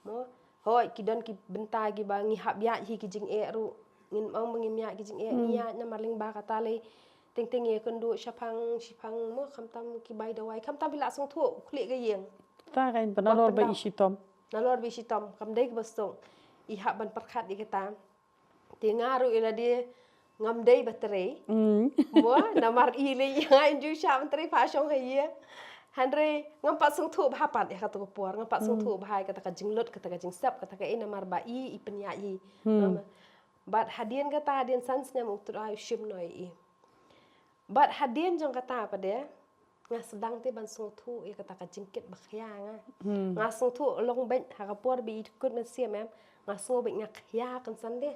Mo, hooid, ki don ki bynta kiba ngi hap ïaid hi ki jingeh ruh. Ngim ong ba ngim ïaid ki jingeh, ngi ïaid namar lyngba kata lei. Teng teng ïa kynduh shaphang, shaphang mo, khamtam ki bai dawai, khamtam phi lah sngewthuh, u khlieh ka ïing. Ta ka in ba nalor ba i shitom. Nalor ba i shitom, kam dei kaba sdang. I hap ban pyrkhat ïa kata. Te nga ruh ïa lade ngam dei ba trei. Mo, namar i lei ïa nga in ju shah ban trei, pha shong ha ïing. Hynrei ngam pat sngewthuh bha pat ïa kata ka por, ngam pat sngewthuh bha ïa kata ka jinglut, kata ka jingsep, kata kaei, namar ba i, i pynïaid hi. Bad hadien kata, hadien san snem U Trai u shim noh ïa i. Bad hadien jong kata pat de, nga sdang te ban sngewthuh ïa kata ka jingkit ba khia nga. Nga sngewthuh long beit ha ka por ba i kut mynsiem em, nga sngew beit nga khia kynsan de.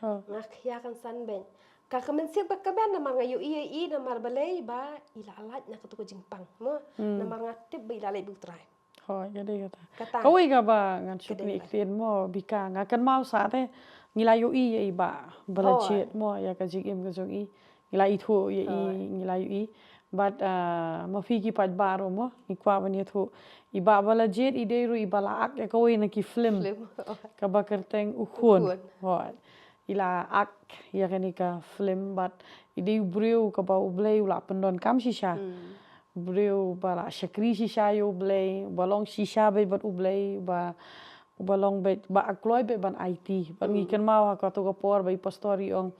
Nga khia kynsan beit. Ka, ka mynsiem ka kmen namar nga ïohi ïa i namar balei ba i la lait na kato ka jingpang. Mo, namar nga tip ba i la leit bad U Trai. Hooid, ka dei kata. Kawei kaba ngan shu pyni ktien mo, Bika, nga kynmaw sa te ngi la ïohi ïa i Bah Balajied mo, ïa ka jingim ka jong i. Ngi la ithuh ïa i, ngi la ïohi. Bad, ah, ma phi ki paidbah ruh mo, ngi kwah ban ïathuh, i Bah Balajied i dei ruh iba la ak ïa kawei na ki film kaba kyrteng U Khun. Hooid. I la ak ïa kane ka film bad i dei u briew kaba U Blei u la pyndonkam shisha. Briew ba la shakri shisha ïa U Blei, ba long shisha beit bad U Blei, ba, ba long beit, ba kloi beit ban aiti. Bad ngi kynmaw ha kato ka por ba i pastor i ong,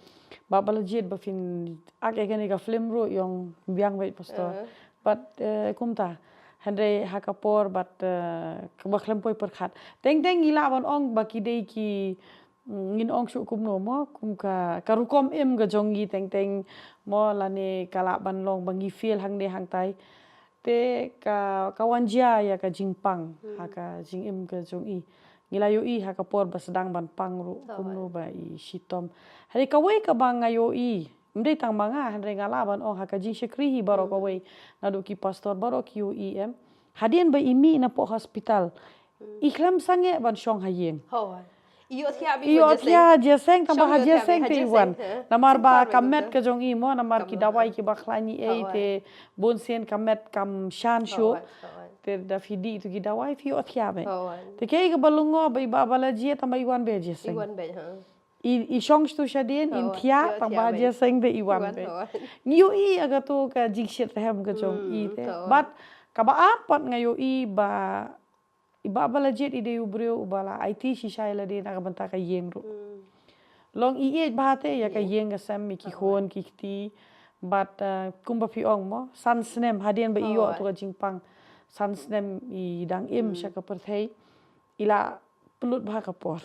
Bah Balajied, ba phin ak ïa kane ka film ruh, i ong biang beit pastor. Bad, eh, kumta. Hynrei ha ka por bad, eh, kaba khlem poi pyrkhat. Teng teng ngi lah ban ong ba ki dei ki, mm, ngin ong shuh kumno mo, kum ka, ka rukom im ka jong ngi teng teng mo, lane ka lah ban long ba ngi fail hangne hangtai. Te ka, ka wan jia ïa ka jingpang ha ka jingim ka jong i. Ngi la ïohi ha ka por ba sdang ban pang ruh kumno ba i shitom. Hynrei kawei kaba nga ïohi Ym dei tang ma nga, hynrei nga lah ban ong ha ka jingshakri hi baroh kawei, naduh ki pastor baroh ki ïohi em. Hadien ba i mih na poh hospital, i khlem sangeh ban shong ha ïing. Ho. I ïohthiah bha, i ïohthiah ha jingïaseng, tang ba ha jingïaseng te i wan. Namar ba ka met ka jong i mo, namar ki dawai kiba khlaiñ ei te, bun sien ka met kam shan shuh. Te da phi dih tu ki dawai phi ïohthiah bha. Te kaei kaba lyngngoh ba i Bah Balajied tang ba i wan beit ha jingïaseng. I, i shong shatu shadien, in thiah, tang ba ha jingïaseng te i wan beit. Ngi ïohi ïa katu ka jingshitrhem ka jong i te. Bad kaba ar pat nga ïohi ba i Bah Balajied i dei u briew uba la aiti shisha ïa lade na ka bynta ka ïing ruh. Long i ïeit bha te ïa ka ïing ka sem, ïa ki khun ki kti. Bad, eh, kumba phi ong mo, san snem hadien ba i ïoh tu ka jingpang. San snem i dang im sha ka pyrthei. I la pynlut bha ka por.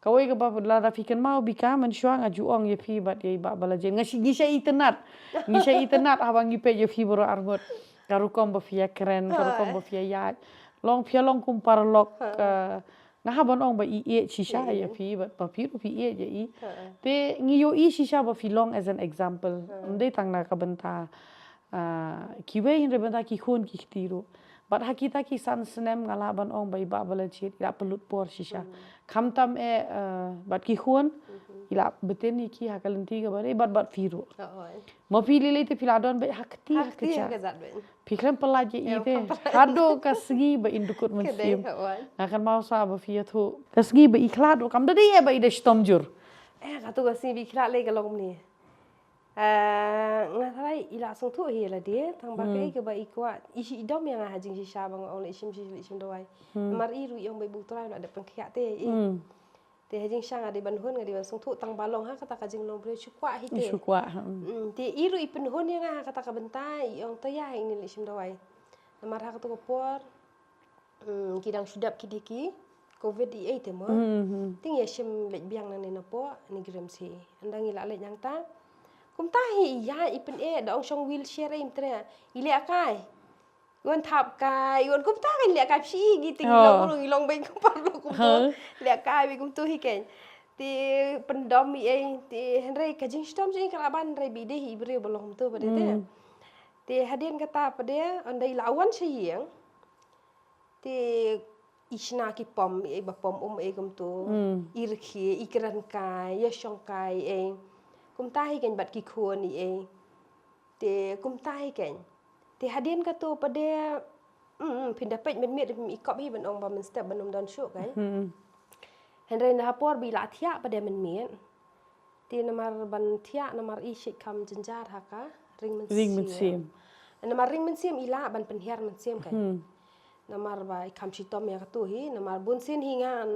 Kawei kaba lada phi kynmaw bika mynshuwa nga ju ong ïa phi bad ïa i Bah Balajied. Nga shi, ngi shah itynnad. Ngi shah itynnad haba ngi peit ïa phi baroh arngut. Ka rukom ba phi ïakren, ka rukom ba phi ïaid. Long phi long kum paralok, eh, nga hap ban ong ba i ïeit shisha ïa phi, bad ba phi ruh phi ïeit ïa i. Te ngi ïohi shisha ba phi long as an example. Ym dei tang na ka bynta, ah, kiwei hynrei bynta ki khun ki kti ruh. Bad ha kita ki san snem nga lah ban ong ba i Bah Balajied i la pynlut por shisha. Khamtam eh, eh, bad ki khun, i la btin ïa ki ha ka lynti kaba dei, bad, bad phi ruh. Ma phi lei lei te phi la don beit ha kti ha kjat. Phi khlem pyllait ïa i te. Haduh ka sngi ba in dukut mynsiem. Nga kynmaw sa ba phi ïathuh. Ka sngi ba i khlad ruh kam da dei eh ba i da shitom jur. Eh, katu ka sngi ba i khlad lei ka long kumne. Eh, nga tharai i la sngewthuh hi lade, tang ba kaei kaba i kwah, i shi i dom ïa nga ha jingshisha ba nga ong la i shim shi la i shim dawai. Namar i ruh i ong ba i Bah U Trai u la dep pynkhiah te i. Te ha jingshisha nga dei ban hun, nga dei ban sngewthuh, tang ba long ha kata ka jinglong briew shu kwah hi te. Shu kwah. Te i ruh i pynhun ïa nga ha kata ka bynta, i ong to ïa ïa ngi la i shim dawai. Namar ha katu ka por, mm, ki dang shu dep ki dei ki covid i ei te mo. Te ngi ïa shim leit biang nangne napoh NEIGRIHMS hi. Ynda ngi la leit nangta, kumta hi i ïaid i pyneh, da ong shong wheelchair ei mynta i leh kai. I wan thap kai, i wan kumta kan leh kai phi i ngi te ngi long, ngi long beit kum paralok kumto. Leh kai beit kumto hi kan. Te pyndom i ei, te hynrei ka jingshitom jong i ka la ban hynrei ba i dei hi i briew ba long kumto pat de te. Te hadien kata pat de, ynda i la wan sha ïing. Te i shna ki pom, i ei ba pom um ei kumto. I rkhie, i kren kai, ïa shong kai ei. Kumta hi kan bad ki khun i ei. Te kumta hi kan. Te hadien kato pat de, mm, mm, phin da peit mynmiet, i kop hi ban ong ba mynstep ban ym don shuh kan. Hynrei na ha por ba i la thiah pat de mynmiet. Te namar ban thiah, namar i shait kham jynjar ha ka ring mynsiem. Ring mynsiem. Namar ring mynsiem i lah ban pynhiar mynsiem kan. Namar ba i kham shitom ïa kato hi, namar bun sien hi ngan,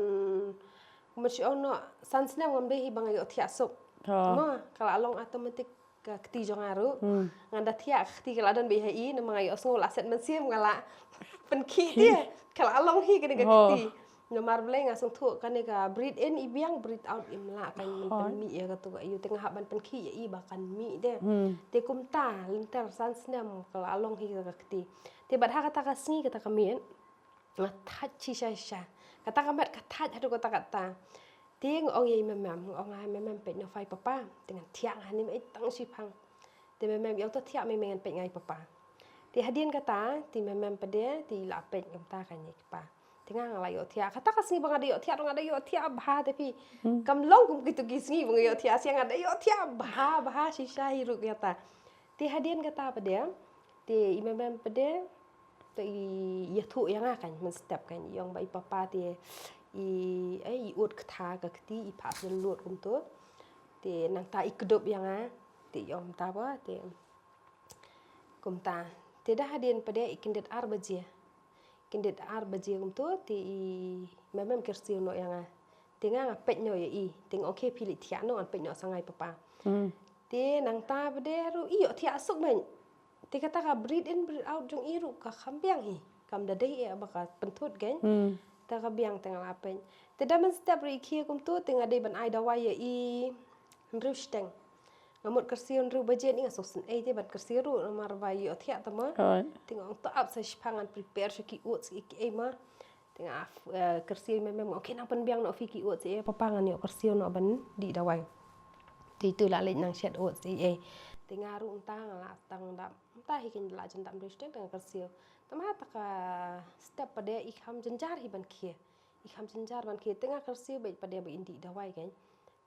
kumba shu ong noh, san snem ngam dei hi ba nga ïohthiah suk. Mo, ka la long automatic ka kti jong nga ruh. Ngan da thiah ka kti ka la don beit ha i, namar nga ïohsngew la set mynsiem nga la pynkhih te. Ka la long hi kane ka kti. Namar balei nga sngewthuh kane ka breathe in i biang, breathe out im lah kan, pynmih ïa kato ka ïu te nga hap ban pynkhih ïa i ba kan mih te. Te kumta lynter san snem ka la long hi ka kti. Te bad ha kata ka sngi kata ka miet nga thait shisha shisha. Kata ka met ka thait haduh kata kata. Te nga ong ïa i Mem Mem, nga ong ai Mem Mem peit noh phi papa. Te ngan thiah nga ha ne em ei tang shiphang. Te Mem Mem i ong to thiah mei mei ngan peit nga i papa. Te hadien kata te Mem Mem pat de te i la peit kumta kan ïa i papa. Te nga nga la ïohthiah. Kata ka sngi ba nga da ïohthiah ruh nga da ïohthiah bha te phi. Kam long kum kito ki sngi ba nga ïohthiah, sngi nga da ïohthiah bha bha shisha hi ruh kata. Te hadien kata pat de te i Mem Mem pat de te i ïathuh ïa nga kan mynstep kan, i ong ba i papa te i, eh, i ud ktha ka kti, i phah sdang lut kumto. Te nangta i kdup ïa nga te i ong mynta ba te kumta. Te da hadien pat de i kyndit ar baje. Kyndit ar baje kumto te i Mem Mem kyrsiew noh ïa nga. Te nga nga peit noh ïa i. Te nga ong khie phi leit thiah noh, ngan peit noh sa nga i papa. Te nangta pat de ruh i ïohthiah suk bha. Te kata ka breathe in breathe out jong i ruh ka kham biang hi. Kam da dei eh ba ka pynthut kan. Te ka biang te nga la peit. Te da mynstep ruh i khie kumto te nga dei ban ai dawai ïa i hynriew shiteng. Nga mut kyrsiew hynriew baje, nga sngewsynei te ban kyrsiew ruh namar ba i ïohthiah te mo. Te nga ong to ap sa shiphang ngan prepare sha ki oats ki ei mo. Te nga, eh, kyrsiew i Mem Mem, okay, nang pynbiang noh phi ki oats, eh, papa ngan ïoh kyrsiew noh ban dih dawai. Te tu la leit nang shet ot si ei. Te nga ruh mynta nga la tang dap. Mynta hi kin la jan dap mreu shteng tang kyrsiew. Te ma ta ka step pat de i kham jynjar hi ban khie. I kham jynjar ban khie. Te nga kyrsiew beit pat de ba in dih dawai kan.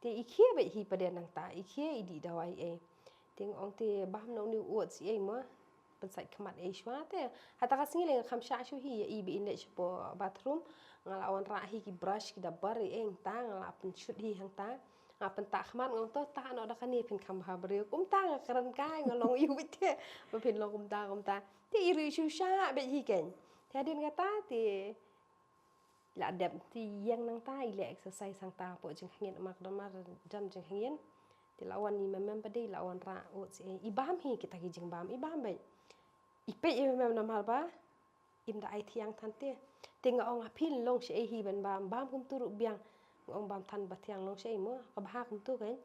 Te i khie beit hi pat de nangta. I khie i dih dawai ei. Te nga ong te bam na uni ot si ei mo. Pynsait khmat ei shwa te. Hata ka sngi le nga kham shah shu hi ïa i ba in leit shapoh bathroom. Nga la wanrah hi ki brush ki dabar ei hangta nga la pynshut hi hangta. Nga pyntah khmat nga ong to tah noh da kane phin kham bha briew. Kumta nga kren kai nga long ïa u beit te. Ba phin long kumta kumta. Te i ruh shu shah beit hi ken. Te hadien kata te la dep te ïeng nangta i leh exercise hangta hapoh jingkhangin ma ka don ma jan jingkhangin. Te la wan i mem mem pat de la wanrah ot si ei. I bam hi kita ki jingbam i bam beit. I peit i mem mem namar ba im da ai thiang than te. Te nga ong ha phin long shi ei hi ban bam bam kumtu ruh biang. Nga ong bam than ba thiang long shi ei mo ka bha kumtu kan.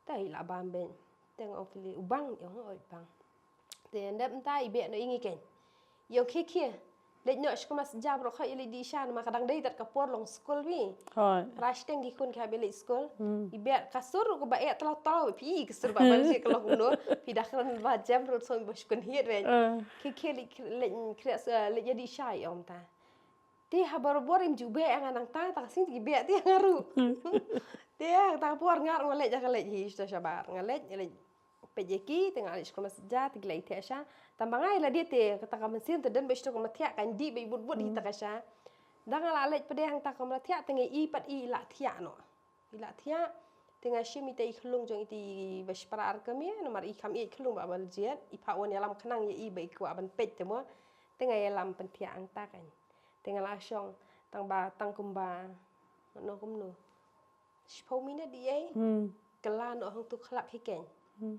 Te i la bam beit. Te nga ong phi le u bang i ong oi bang. Te ndep mynta i beh noh i ngi ken. I ong khie khie. Leit noh sha ka masjid baroh khoit i leit dih sha namar ka dang dei tat ka por long skul wi. Hoi. Rush teng ki khun ki hap i leit skul. Hmm. I beh ka sur ruh kaba eh talaw talaw phi ka sur ba ban shi ka long kumno. Phi da kren ba jem ruh song ba shukun hiat wen. Eh. Khie khie leit leit khie leit ïa dih sha i ong ta. Te ha barabor im ju beh nga nangta ta ka sing ki beh te nga ruh. Te ta ka por ngar nga leit ïa ka leit hi sto shabar nga leit leit. Peit ïa ki te nga leit sha ka masjid te ki la ïa thiah sha. Tang ba nga ïa la dei te kata ka mynsiem te don beit sha ka mathiah kan dih beit bud bud hi ta ka sha. Da nga la leit pdeng hangta ka mathiah te nga i pat i la thiah noh. I la thiah te nga shim ita i khlung jong ita i ba shipara ar kmie namar i kham i khlung ba bal jiat i pha wan ïalam khnang ïa i ba i kwah ban peit te mo. Te nga ïalam pynthiah hangta kan. Te nga la shong tang ba tang kumba no kumno. Shiphew minit di ei. Hmm. Kylla noh hangtu khlak hi keiñ. Hmm.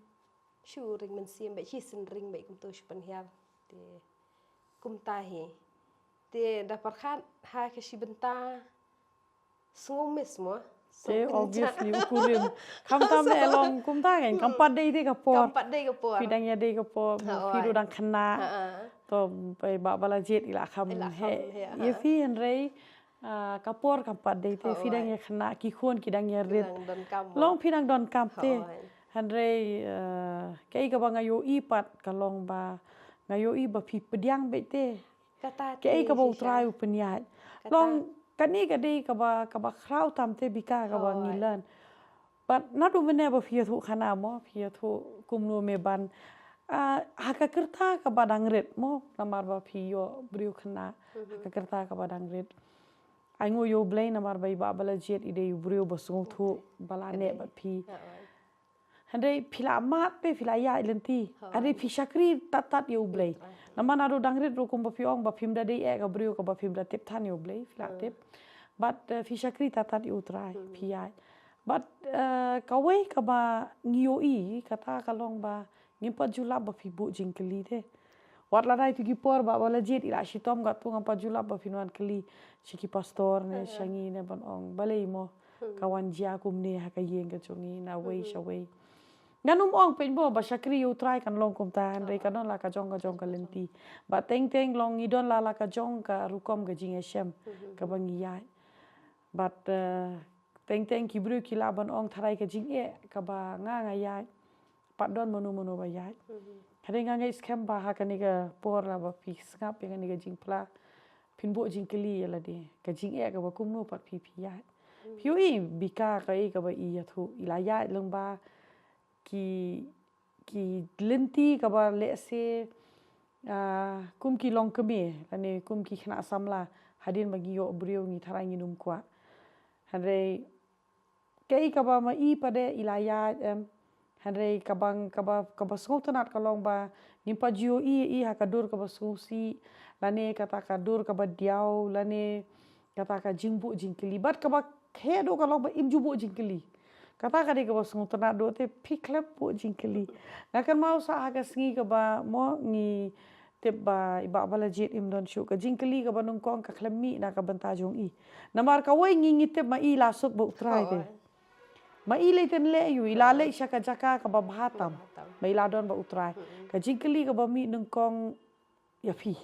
Shu ring mynsiem beit shi syn ring beit kumtu shu pynhiar. Te kumta hi. Te da pyrkhat ha ka shi bynta sngew miss mo. Te obviously u kurim. Kham tam ne long kumta keiñ. Kam pat dei dei ka por. Kam pat dei ka por. Phi dang ïa dei ka por. Ha, phi ruh dang khynnah. Ha, ha. To bai ba bala jied i la kham he. I la kham he, ha. Ïa phi hynrei Ah, ka por kam pat dei te, phi dang ïa khynnah, ki khun ki dang ïa rit. Ki dang donkam mo. Long phi dang donkam te. Hynrei, ah, kaei kaba nga ïohi pat ka long ba nga ïohi ba phi pdiang beit te. Kaei kaba U Trai u pynïaid. Long kane ka dei kaba, kaba khraw tam te bika kaba ngi learn. But naduh mynne ba phi ïathuh khana mo, phi ïathuh kumno me ban, ah, ha ka kyrta kaba dang rit mo, namar ba phi ïoh briew khynnah ha ka kyrta kaba dang rit. Ai nguh ïa U Blei namar ba i Bah Balajied i dei u briew ba sngewthuh ba la neh bad phi. Hynrei phi la mad te phi la ïaid lynti. Hynrei phi shakri tad tad ïa U Blei. Namar naduh dang rit ruh kumba phi ong ba phim da dei eh ka briew kaba phim da tip than ïa U Blei, phi la tip. But, eh, phi shakri tad tad ïa U Trai, phi ïaid. But, eh, kawei kaba ngi ïohi, kata ka long ba ngim pat ju lap ba phi buh jingkylli te. Wat la dei tu ki por ba, ba la jied i la shitom katto ngam pat ju lap ba phin wan kylli sha ki pastor ne sha ngi ne ban ong balei mo ka wan jia kumne ha ka ïing ka jong ngi na wei sha wei. Ngan ym ong pynban ba shakri ïa U Trai kan long kumta, hynrei ka don la ka jong ka jong ka lynti. Ba teng teng long ngi don la la ka jong ka rukom ka jingïashem kaba ngi ïaid. But, eh, teng teng ki briew ki lah ban ong tharai ka jingeh kaba nga nga ïaid. Pat don mano mano ba ïaid. Hynrei nga ngeit skhem ba ha kane ka por la ba phi sngap ïa kane ka jingphla. Phin buh jingkylli ïa lade. Ka jingeh kaba kumno pat phi phi ïaid. Phi ïohi bika kaei kaba i ïathuh. I la ïaid lyngba ki, ki lynti kaba lehse, ah, kum ki longkmie, lane kum ki khynnah samla, hadien ba ngi ïoh briew ngi tharai ngin ym kwah. Hynrei kaei kaba ma i pat de i la ïaid em. Hynrei kaba, kaba, kaba sngewtynnat ka long ba ngim pat ju ïohi ïa i ha ka dur kaba sngewsih, lane kata ka dur kaba diaw, lane kata ka jingbuh jingkylli. Bad kaba heh duh ka long ba im ju buh jingkylli. Kata ka dei kaba sngewtynnat duh te phi khlem buh jingkylli. Nga kynmaw sa ha ka sngi kaba mo ngi tip ba i Bah Balajied im don shuh ka jingkylli kaba nyngkong ka khlem mih na ka bynta jong i. Namar kawei ngi ngi tip ma i la suk bad U Trai te. Ma i lei ten leh ïa u i la leit sha ka jaka kaba bha tam. Ma i la don bad U Trai. Ka jingkylli kaba mih nyngkong ïa phi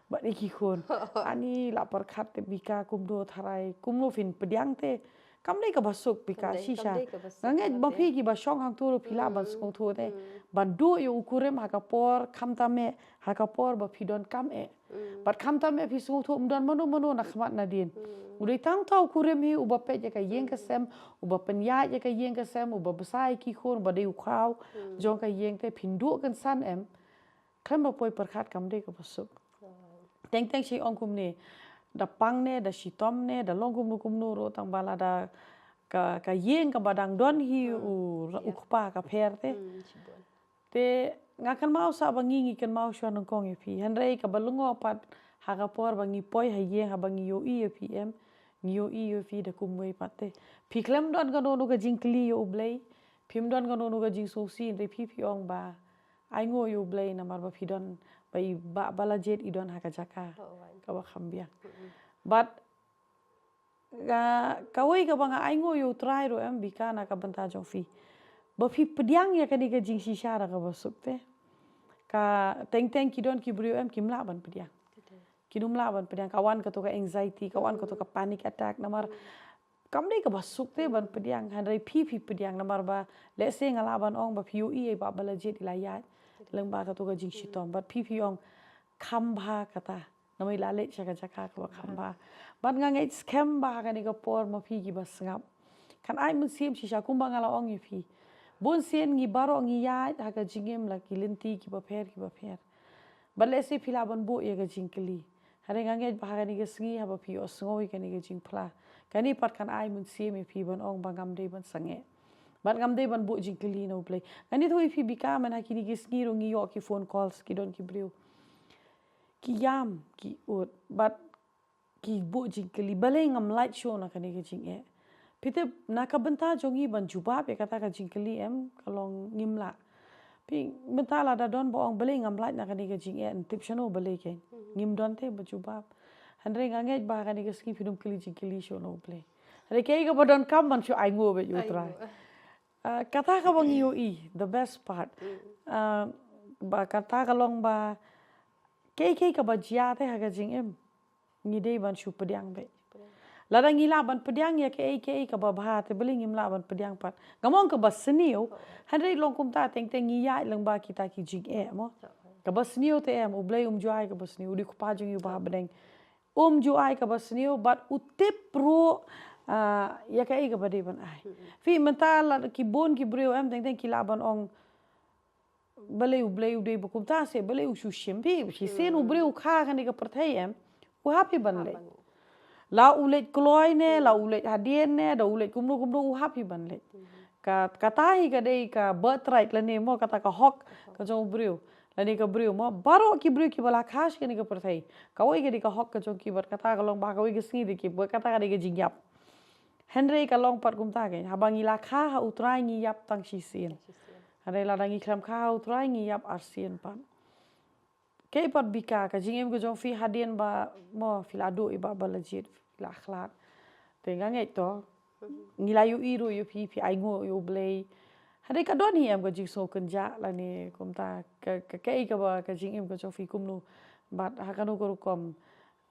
bad ïa ki khun. Ani la pyrkhat te bika kumno tharai kumno phin pdiang te. Kam dei kaba suk phi ka shisha. Nga ngeit ba phi kiba shong hangto ruh phi lah ban sngewthuh te. Ban duh ïa u kurim ha ka por khamtam eh, ha ka por ba phi donkam eh. Bad khamtam eh phi sngewthuh ym don mano mano na khmat nadien. U dei tang uta u kurim hi uba peit ïa ka ïing ka sem, uba pynïaid ïa ka ïing ka sem, uba bsa ïa ki khun, uba dei u khaw jong ka ïing te, phin duh kynsan em. Khlem ba poi pyrkhat kam dei kaba suk. Teng teng shi ong kumne, da pang ne, da shitom ne, da long kumno kumno ruh, tang ba lada ka, ka ïing kaba dang don hi u, u kpa ka pher te. Te nga kynmaw sa ba ngi, ngi kynmaw shuwa nyngkong ïa phi. Hynrei kaba lyngngoh pat ha ka por ba ngi poi ha ïing, haba ngi ïohi ïa phi em, ngi ïohi ïa phi da kumwei pat te. Phi khlem don kano kano ka jingkylli ïa U Blei. Phim don kano kano ka jingsngewsih, hynrei phi phi ong ba ainguh ïa U Blei namar ba phi don, ba i Bah Balajied i don ha ka jaka kaba kham biang. Bad ka, kawei kaba nga ainguh ïa U Trai ruh em, Bika, na ka bynta jong phi, ba phi pdiang ïa kane ka jingshisha da kaba suk te. Ka teng teng ki don ki briew em kim lah ban pdiang. Kin ym lah ban pdiang, ka wan kato ka anxiety, ka wan kato ka panic attack namar kam dei kaba suk te ban pdiang, hynrei phi phi pdiang namar ba, let's say nga lah ban ong ba phi ïohi ïa i Bah Balajied i la ïaid lyngba kato ka jingshitom, bad phi phi ong kham bha kata. Namar i la leit sha ka jaka kaba kham bha. Bad nga ngeit skhem ba ha kane ka por ma phi kiba sngap kan ai mynsiem shisha kumba nga la ong ïa phi. Bun sien ngi baroh ngi ïaid ha ka jingim la ki lynti kiba pher kiba pher. Bad lehse phi lah ban buh ïa ka jingkylli. Hynrei nga ngeit ba ha kane ka sngi haba phi ïohsngew ïa kane ka jingphla, kane pat kan ai mynsiem ïa phi ban ong ba ngam dei ban sangeh. Bad ngam dei ban buh jingkylli na U Blei. Ngan ïathuh ïa phi Bika, man ha kine ki sngi ruh ngi ïoh ki phone calls, ki don ki briew ki ïam, ki ud, bad ki buh jingkylli, balei ngam lait shuh na kane ka jingeh. Phi tip na ka bynta jong ngi ban jubab ïa kata ka jingkylli em, ka long ngim lah. Phi mynta lada don ba ong balei ngam lait na kane ka jingeh, yn tip shano balei kein. Ngim don te ba jubab. Hynrei nga ngeit ba kane ka sngi phin ym kylli jingkylli shuh na U Blei. Hynrei kaei kaba donkam ban shu ainguh beit ïa U Trai. Ah, kata kaba ngi ïohi, the best part. Ah, ba kata ka long ba kaei kaei kaba jia te ha ka jingim, ngi dei ban shu pdiang beit. Lada ngi lah ban pdiang ïa kaei kaei kaba bha te, balei ngim lah ban pdiang pat. Ngam ong kaba sniew, hynrei long kumta, teng teng ngi ïaid lyngba kita ki jingeh mo. Kaba sniew te em, U Blei um ju ai kaba sniew, u dei u Kpa jong ngi uba ha bneng. Um ju ai kaba sniew, bad u tip ruh, ah, ïa kaei kaba dei ban ai. Phi mynta la ki bun ki briew em, teng teng ki lah ban ong balei U Blei u dei ba kumta, se balei u shu shim. Phi, shisien u briew u kha kane ka pyrthei em, u hap hi ban leit. La u leit kloi ne, la u leit hadien ne, da u leit kumno kumno, u hap hi ban leit. Ka, kata hi ka dei ka birthright lane mo, kata ka hok ka jong u briew lane ka briew mo. Baroh ki briew kiba la kha sha kane ka pyrthei, kawei ka dei ka hok ka jong ki, bad kata ka long ba kawei ka sngi dei ki, bad kata ka dei ka jingïap. Hynrei ka long pat kumta kein, haba ngi la kha ha U Trai ngi ïap tang shisien. Hynrei lada ngi khlem kha ha U Trai ngi ïap arsien pat. Kaei pat Bika, ka jingim ka jong phi hadien ba mo phi la duh ïa i Bah Balajied, phi la khlad. Te nga ngeit to ngi la ïohi ruh ïa phi, phi ainguh ïa U Blei. Hynrei ka don hi em ka jingsngew kynjah lane kumta, ka, ka, kaei kaba ka jingim ka jong phi kumno, bad ha kano ka rukom,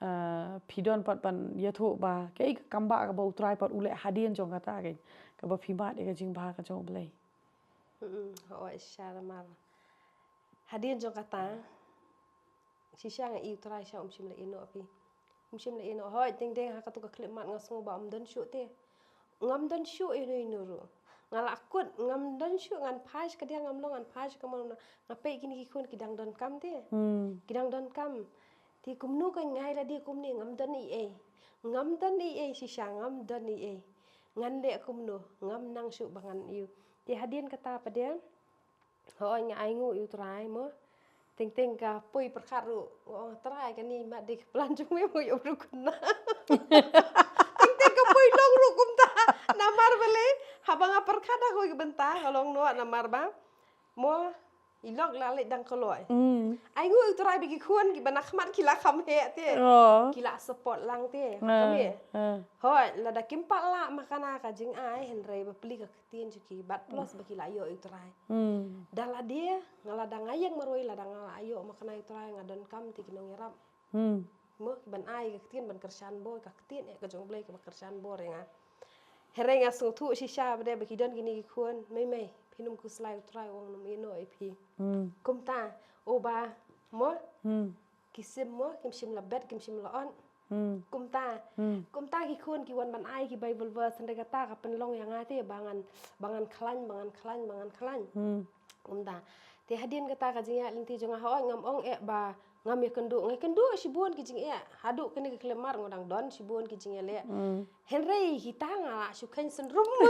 ah, phi don pat ban ïathuh ba kaei ka kam ba kaba U Trai pat u leh hadien jong kata kein, kaba phi mad ïa ka jingbha ka jong U Blei. Mm, hooid, shisha namar hadien jong kata, shisha nga i U Trai shisha um shym la ïehnoh phi. Um shym la ïehnoh. Hooid, teng teng ha kato ka khyllipmat nga sngew ba um don shuh te. Ngam don shuh ïano ïano ruh. Nga la kut, ngam don shuh, ngan phai sha ka diang, ngam long, ngan phai sha ka mon, nga peit kine ki khun ki dang donkam te. Ki dang donkam. Te kumno ka ngai lade kumne, ngam don ei ei. Ngam don ei ei shisha, ngam don ei ei. Ngan leh kumno, ngam nang shuh ba ngan ïoh. Te hadien kata pat de, hooid nga ainguh ïa U Trai mo. Teng teng ka poi pyrkhat ruh, nga ong Trai, kane mat dei ka plan jong me mo, ïoh ruh kane. Teng teng ka poi long ruh kumta. Namar balei, haba nga pyrkhat ha kawei ka bynta, ka long noh namar ba mo, i lok la leit dang kloi. Ainguh ïa U Trai ba ki khun kiba na khmat ki la kham heh te. Ki la support lang te. Kham heh. Hooid, lada kim pat lah ma kane ka jingai, hynrei ba plie ka ktien jong ki, bad plus ba ki la ïoh ïa U Trai. Da lade, nga lada nga ïeng marwei, lada nga la ïoh ma kane U Trai, nga donkam te ki nongïarap. Mo, ki ban ai ka ktien ban kyrshan bor, ka ktien eh ka jong U Blei kaba kyrshan bor ïa nga. Hynrei nga sngewthuh shisha ba dei ba ki don kine ki khun, mei mei, phin ym khuslai, u Trai u ong nym ïehnoh ïa phi. Hmm. Kumta, u ba, mo, Hmm. ki sim mo, kim shym la bet, kim shym la on. Hmm. Kumta, Hmm. kumta ki khun ki wan ban ai ki Bible verse, hynrei kata ka pynlong ïa nga te, ba ngan, ba ngan khlaiñ, ba ngan khlaiñ, ba ngan khlaiñ. Hmm. Kumta. Te hadien kata ka jingïaid lynti jong nga, hooid ngam ong eh ba ngam ïakynduh, nga ïakynduh shibun ki jingeh. Haduh kane ka khyllipmat nga dang don shibun ki jingeh leh. Hmm. Hynrei kita nga la shu kheiñ synrum mo.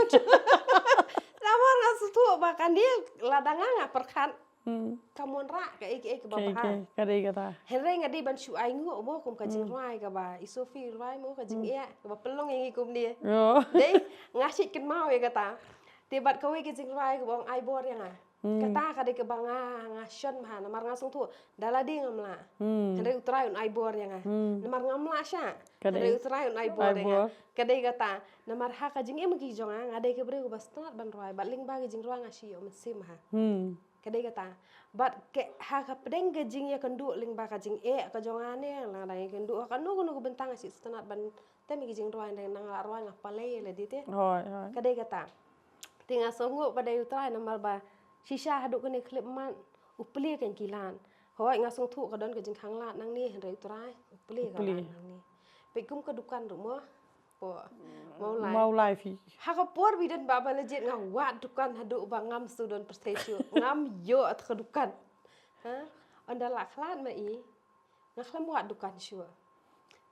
Namar nga sngewthuh ba kane lada nga nga pyrkhat. Hmm. Ka mon rah kaei kaei kaba Kaei bha. kaei, ka dei kata. Hynrei nga dei ban shu ainguh mo kum ka Hmm. jingrwai kaba i Sophie rwai mo ka Hmm. jingeh kaba pynlong ïa ngi kumne. Yo. Dei, nga shait kynmaw ïa kata. Te bad kawei ka jingrwai kaba ong ai bor ïa nga. Hmm. Kata ka dei kaba nga, nga shon bha, namar nga sngewthuh, da lade ngam lah. Hmm. Hynrei u Trai un ai bor ïa nga. Hmm. Namar ngam lah sha. Ka dei. Hynrei u Trai un ai bor Ai ïa nga. bor. Ka dei kata, namar ha ka jingim ki jong nga, nga dei ka briew kaba sngewtynnat ban rwai, bad lyngba ka jingrwai nga shu ïoh mynsiem ha. Hmm. Ka dei kata. Bad ke, ha ka pdeng ka jingïakynduh lyngba ka jingeh ka jong nga ne, nga dang ïakynduh ha kano kano ka bynta nga shu sngewtynnat ban tem ïa ki jingrwai, dang nang la rwai nga pale ïa lade te. Hooid, hooid. Ka dei kata. Te nga sngewnguh ba dei u Trai namar ba shisha haduh kane ka khyllipmat u plie kein ki lad. Hooid nga sngewthuh ka don ka jingkhanglad nangne, hynrei u Trai u plie ka U plie. lad nangne. Peit kum ka dukan ruh mo. Pho. Mawlai. Mawlai phi. Ha ka por ba i don Bah Balajied nga wad dukan haduh ba ngam shu don pyrthei shuh. Ngam ïoh ïa ka dukan. Ha? Ynda la khlad ma i, nga khlem wad dukan shuh.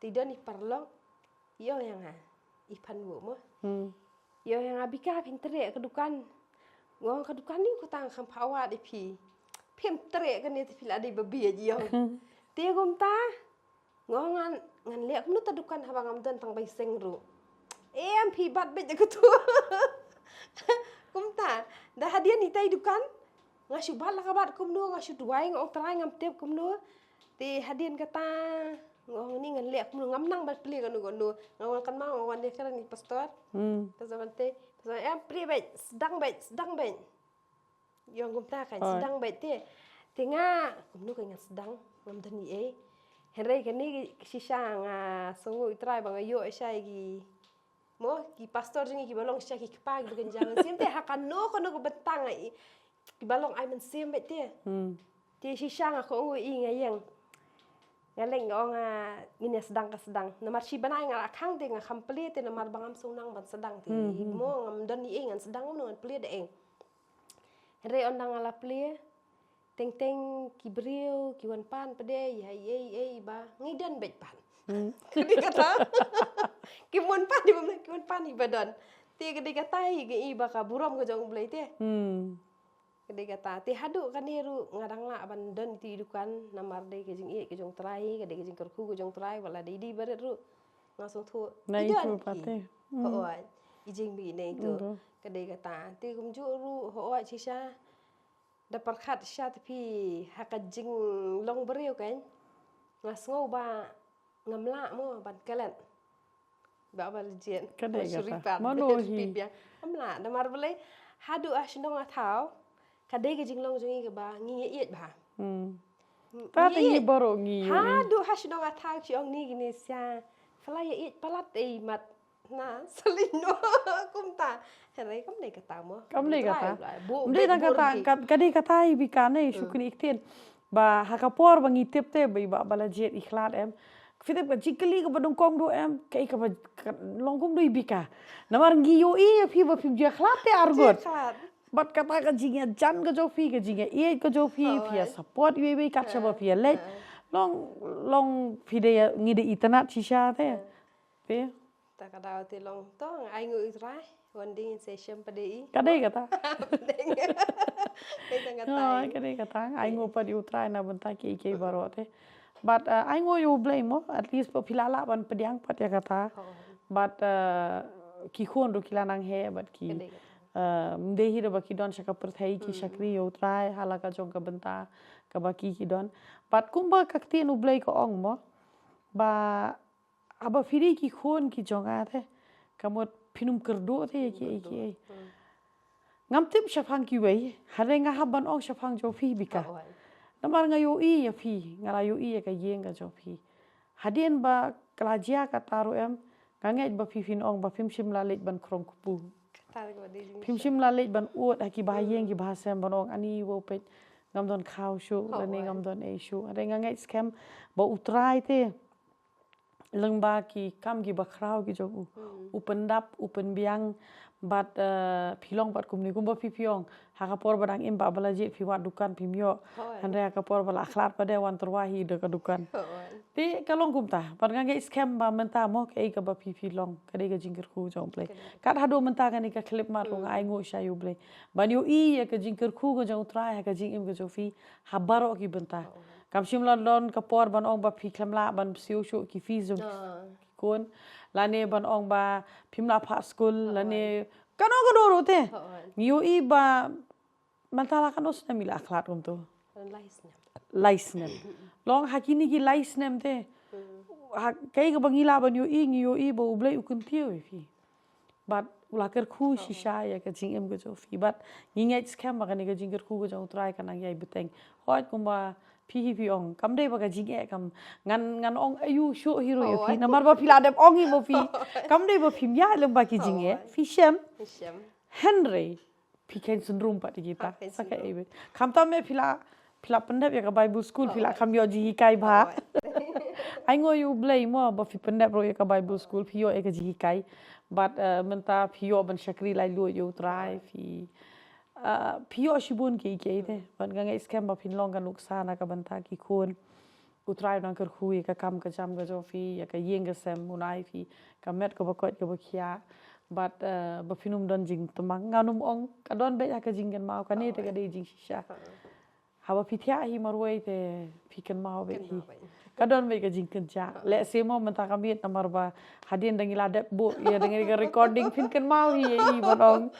Te don i paralok i ong ïa nga, i Phanwuh mo. Hmm. I ong ïa nga, Bika, phin treh ka dukan. Nga ong, ka dukan ne kata? Nga kham pat wad ïa phi. Phim treh kane te phi la dei ba bieit, i ong. Te kumta nga ong, ngan, ngan leh kumno ta dukan haba ngam don tang ba i seng ruh. Em, phi bat beit da katu. Kumta da hadien ita i dukan nga shu bat la ka bat kumno, nga shu duwai, nga ong, Trai, ngam tip kumno. Te hadien kata nga ong, ni ngan leh kumno, ngam nang ban plie kano kano. Nga wan kynmaw nga wan ïakren i pastor. Hmm. Pastor Bante, pastor, em, plie beit, sdang beit, sdang beit. I ong kumta kan, Oi. sdang beit te. Te nga, kumno kan ngan sdang, ngam don ei ei. Hynrei kane shisha nga sngewnguh ïa u Trai ba nga ïoh shisha ïa ki, mo, ki pastor jong ngi kiba long shisha ki kpa kiba kynja mynsiem te ha kano kano ka bynta nga i, kiba long ai mynsiem beit te. Hmm. Te shisha nga kohnguh ïa i, nga ïeng. Nga leit nga ong, ah, ngin ïa sdang ka sdang. Namar shi bnai nga la khang te nga kham plie te namar ba ngam shu nang ban sdang te. Hmm, hmm. Mo ngam don ei ei ngan sdang kumno, ngan plie da eng. Hynrei ynda nga la plie, teng teng ki briew ki wan pan pat de, ïa ei ei ei ba ngi don beit pat. Hmm. Ka dei kata. Ki wan pan, ki wan pan, ki wan pan i ba don. Te ka dei kata i, ka i ba ka burom ka jong U Blei te. Hmm. Ka dei kata. Te haduh kane ruh nga dang lah ban don ïa i dukan namar dei ka jingïeit ka jong U Trai, ka dei ka jingkyrkhu ka jong U Trai, wat la dei dei barit ruh nga sngewthuh. Na i don pat ki. Hmm. Hooid. I jingmih na itu. Hmm. Ka dei kata. Te kumjuh ruh, hooid, shisha da pyrkhat shisha te phi ha ka jinglong briew kan. Nga sngew ba ngam lah mo ban klet. Bah Balajied. Ka dei kata. Mano hi. Ngam lah, namar balei, haduh ha shnong ha thaw ka dei ka jinglong jong ngi kaba ngi ïeit bha. Hmm. Ngi ïeit. Haduh ha shnong ha thaw ki ong ni kine sha, phi la ïeit palat ei mat. Na, sa leit noh kumta. Hynrei kam dei kata mo. Kam dei kata. Ka dei kata i Bika ne, shu kine i ktien. Ba ha ka por ba ngi tip te ba i Bah Balajied i khlad em. Phi tip ka jingkylli kaba nyngkong duh em, kaei kaba, ka long kumno i Bika. Namar ngi ïohi ïa phi ba phim ju khlad te arngut. Bad kata ka jingïajan ka jong phi, ka jingïaieit ka jong phi, phi ïa support iwei iwei kat shaba phi ïa leit. Long, long phi dei, ngi dei itynnad shisha te. Phi. Ta ka daw te long to, nga ainguh ïa U Trai, wan ding in sa shem pat de i. Ka dei kata. Ka dei kata, nga ainguh pat ïa U Trai na bynta kiei kiei baroh te. Bad, uh, ainguh ïa U Blei mo, at least ba phi la lah ban pdiang pat ïa kata. Bad, uh, ki khun ruh ki la nang heh, bad ki, uh, ym dei hi da ba ki don sha ka pyrthei, ki shakri ïa U Trai ha la ka jong ka bynta kaba ki ki don. Bad kumba ka ktien U Blei ka ong mo, ba haba phi dei ki khun ki jong nga te, ka mut phin ym kyrduh te ïa kiei kiei. Ngam tip shaphang kiwei, hynrei nga hap ban ong shaphang jong phi Bika. Namar nga ïohi ïa phi, nga la ïohi ïa ka ïing ka jong phi. Hadien ba ka la jia kata ruh em, Nga ngeit ba phi phin ong ba phim shym la leit ban khrong kpu. Phim shym la leit ban ud ha ki bahaïing ki bahasem ban ong ani wow peit ngam don khaw shuh, lane ngam don ei shuh. Hynrei nga ngeit skhem ba U Trai te lyngba ki kam ki bakhraw ki jong u, u pyndap, u pynbiang, bad, eh, phi long bad kumne kumba phi phi ong. Ha ka por ba dang im ba ba la jied phi wad dukan phim ïoh. Hynrei ha ka por ba la khlad pat de wan tyrwa hi da ka dukan. Te ka long kumta, bad nga ngeit skhem ba mynta mo kaei kaba phi phi long, ka dei ka jingkyrkhu jong U Blei. Kat haduh mynta kane ka khyllipmat ruh nga ainguh sha U Blei ban ïohi ïa ka jingkyrkhu ka jong U Trai ha ka jingim ka jong phi ha baroh ki bynta. Kam shym la don ka por ban ong ba phi khlem lah ban siew shuh ki fees jong ki khun, lane ban ong ba phim lah phah skul, lane kano kano ruh te. Ngi ïohi ba mynta la katno snem i la khlad kumto? Lai snem. Long ha kine ki lai snem te, ha kaei kaba ngi lah ban ïohi, ngi ïohi ba U Blei u kyntiew ïa phi. Bad u la kyrkhu shisha ïa ka jingim ka jong phi. Bad ngi ngeit skhem ba kane ka jingkyrkhu ka jong U Trai kan nang ïai bteng. Hooid, kumba phi hi phi ong, kam dei ba ka jingeh kam, ngan, ngan ong aiu shuh hi ruh ïa phi. Namar ba phi la dep ong hi mo phi. Kam dei ba phim ïaid lyngba ki jingeh. Phi shem. Hynrei phi kheiñ synrum pat ïa kita. Sa kaei beit. Khamtam eh phi la, phi la pyndep ïa ka Bible school, phi la kham ïoh jinghikai bha. Ainguh ïa U Blei mo ba phi pyndep ruh ïa ka Bible school, phi ïoh ïa ka jinghikai. Bad, eh, mynta phi ïoh ban shakri laitluid ïa U Trai, phi, eh, phi ïoh shibun kiei kiei te. Bad nga ngeit skhem ba phin long ka nuksa na ka bynta ki khun. U Trai u nang kyrkhu ïa ka kam ka jam ka jong phi, ïa ka ïing ka sem, un ai phi ka met kaba koit kaba khiah. Bad, eh, ba phin ym don jingtymmen, ngan ym ong, ka don beit ha ka jingkynmaw, kane te ka dei jingshisha. Haba phi thiah hi marwei te phi kynmaw beit hi. Ka don beit ka jingkynjah. Lehse mo mynta ka miet namar ba hadien da ngi la dep buh ïa da ngi ka recording phin kynmaw hi ïa i ban ong.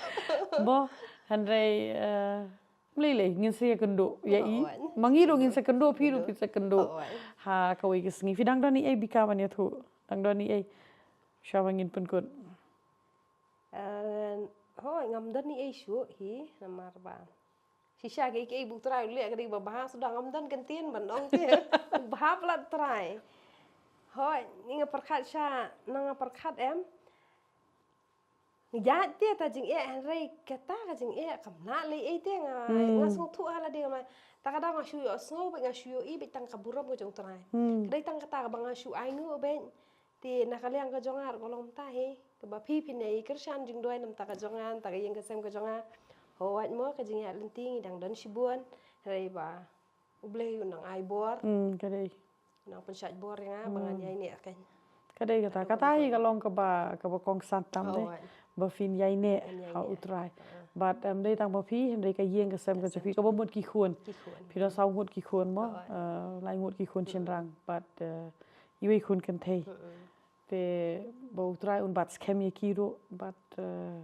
Mo, hynrei, eh, Ym lei lei, ngin sa ïakynduh ïa i. Ma ngi ruh ngin sa kynduh, phi ruh phi sa kynduh. Ha kawei ka sngi. Phi dang don ei ei Bika ban ïathuh? Dang don ei ei? Shuwa ba ngin pynkut. Eh, hooid, ngam don ei ei shuh hi, namar ba shisha kiei kiei ba U Trai u leh ka dei ba bha, suda ngam don kyntien ban ong te. Bha palat Trai. Hooid, nga pyrkhat sha, nga pyrkhat em. Ïa te ta jingeh, hynrei kata ka jingeh kam lah lei ei te, nga, nga sngewthuh ha lade, nga, ta ka daw nga shu ïohsngew beit, nga shu ïohi beit tang ka burom ka jong U Trai. Ka dei tang kata kaba nga shu ainguh beit. Te na ka liang ka jong nga ruh ka long mynta hi, kaba phi phin ïai kyrshan jingduwai na bynta ka jong nga, na bynta ka ïing ka sem ka jong nga. Hooid mo, ka jingïaid lynti ngi dang don shibun, hynrei ba U Blei u nang ai bor. Hmm, ka dei. U nang pynshait bor ïa nga ba ngan ïai neh kein. Ka dei kata, kata hi ka long kaba, kaba kongsan tam de. Ba phin ïai neh ha U Trai. Bad ym dei tang ba phi, hynrei ka ïing ka sem ka jong phi, kaba mut ki khun. Phi don saw ngut ki khun mo, eh, lai ngut ki khun shynrang. Bad, eh, iwei khun kynthei. Te ba U Trai un bat skhem ïa ki ruh, bad, eh,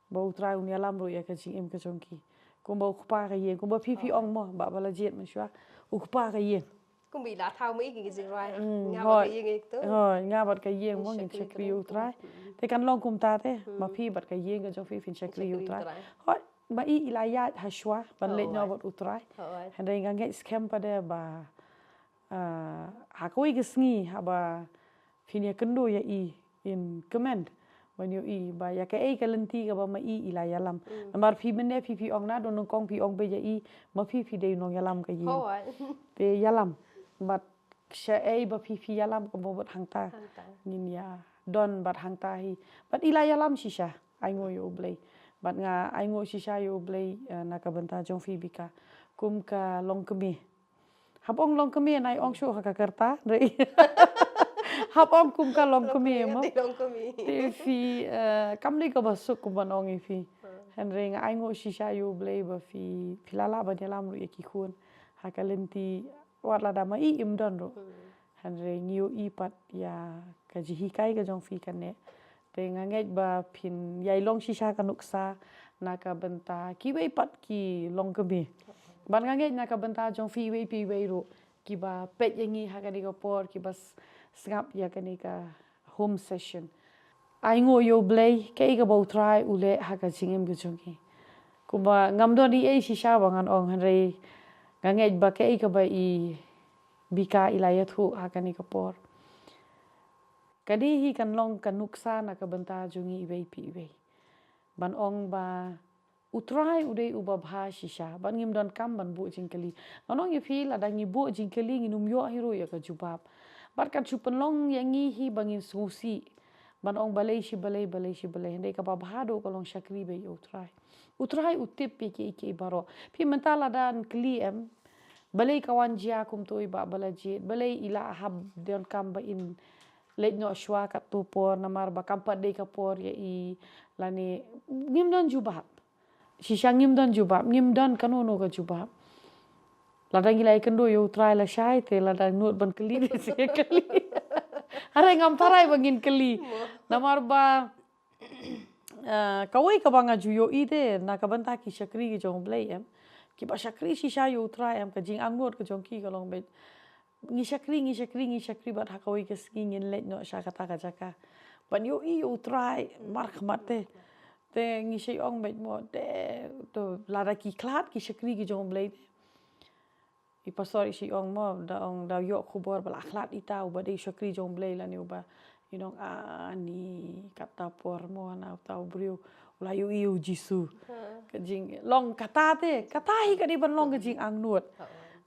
ba U Trai un ïalam ruh ïa ka jingim ka jong ki. Kumba u kpa ka ïing, kumba phi phi ong mo, ba ba la jied mynshuwa. U kpa ka ïing. Kumba i la thaw ma i ki jingrwai. Nga bad ka ïing ïa kito. Hooid, nga bad ka ïing mo, ngin shakri ïa U Trai. Te kan long kumta te, ma phi bad ka ïing ka jong phi phin shakri ïa U Trai. Hooid, ma i i la ïaid ha shuwa ban leit noh bad U Trai. Hynrei nga ngeit skhem pat de ba, ah, ha kawei ka sngi haba phin ïakynduh ïa i in comment ban ïohi ba ïa kaei ka lynti kaba ma i i la ïalam. Namar phi mynne phi phi ong na don nyngkong phi ong beit ïa i, ma phi phi dei nongïalam ka ïing. Te ïalam. Bad shaei ba phi phi ïalam kumba bad hangta ngin ïa don bad hangta hi. Bad i la ïalam shisha, ainguh ïa U Blei. Bad nga ainguh shisha ïa U Blei, eh, na ka bynta jong phi Bika. Kum ka longkmie. Hap ong longkmie, nai ong shuh ha ka kyrta, hynrei hap ong kum ka longkmie mo. Te phi, eh, kam dei kaba suk kumban ong ïa phi. Hynrei nga ainguh shisha ïa U Blei ba phi, phi la lah ban ïalam ruh ïa ki khun ha ka lynti, wat lada ma i im don ruh. Hynrei ngi ïohi pat ïa ka jinghikai ka jong phi kane. Te nga ngeit ba phin ïai long shisha ka nuksa na ka bynta kiwei pat ki longkmie. Bad nga ngeit na ka bynta jong phi iwei pa iwei ruh kiba peit ïa ngi ha kane ka por, kiba s-, sngap ïa kane ka home session. Ainguh ïa U Blei, kaei kaba U Trai u leh ha ka jingim ka jong ngi. Kumba ngam don ei ei shisha ba ngan ong, hynrei nga ngeit ba kaei kaba i Bika i la ïathuh ha kane ka por. Kane hi kan long ka nuksa na ka bynta jong ngi iwei pa iwei. Ban ong ba U Trai u dei uba bha shisha, bad ngim donkam ban buh jingkylli. Ngan ong ïa phi, lada ngi buh jingkylli ngin ym ïoh hi ruh ïa ka jubab. Bad kan shu pynlong ïa ngi hi ba ngin sngewsih. Ban ong balei shi balei, balei shi balei. Hynrei kaba bha duh ka long shakri beit ïa U Trai. U Trai u tip ïa kiei kiei baroh. Phi mynta lada yn kylli em, balei ka wan jia kumto i Bah Balajied, balei i la hap donkam ba in leit noh shuwa katto por, namar ba kam pat dei ka por ïa i, lane ngim don jubab. Shisha ngim don jubab, ngim don kano kano ka jubab. Lada ngi la ïakynduh ïa U Trai lashai te, lada nud ban kylli te sa kylli. Hynrei ngam tharai ba ngin kylli. Namar ba, eh, kawei kaba nga ju ïohi te, na ka bynta ki shakri ki jong U Blei em, kiba shakri shisha ïa U Trai em, ka jingangnud ka jong ki ka long beit, ngi shakri, ngi shakri, ngi shakri bad ha kawei ka sngi ngin leit noh sha kata ka jaka. Ban ïohi ïa U Trai markhmat te. Te ngi shait ong beit mo te, to lada ki khlad ki shakri ki jong U Blei te. I pastor i shait ong mo, da ong da ïoh khubor ba la khlad ita uba dei shakri jong U Blei, lane uba, i ong ani, kata por mo na uta u briew u la ïohi ïa U Jisu. Ka jing, long kata te, kata hi ka dei ban long ka jingangnud.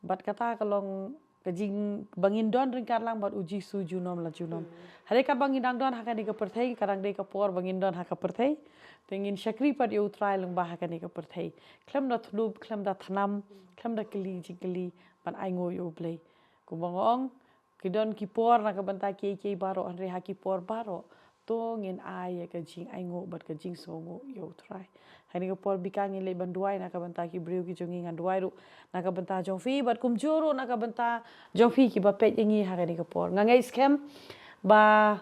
Bad kata ka long ka jing ba ngin don ryngkat lang bad U Jisu junom la junom. Hynrei katba ngi dang don ha kane ka pyrthei, ka dang dei ka por ba ngin don ha ka pyrthei. Te ngin shakri pat ïa U Trai lyngba ha kane ka pyrthei. Khlem da thlup, khlem da thnam, khlem da kylli jingkylli, ban ainguh ïa U Blei. Kumba nga ong, ki don ki por na ka bynta kiei kiei baroh, hynrei ha ki por baroh to ngin ai ïa ka jingainguh bad ka jingsngewnguh ïa U Trai. Ha kane ka por Bika ngin leit ban duwai na ka bynta ki briew ki jong ngi, ngan duwai ruh na ka bynta jong phi bad kumjuh ruh na ka bynta jong phi kiba peit ïa ngi ha kane ka por. Nga ngeit skhem ba,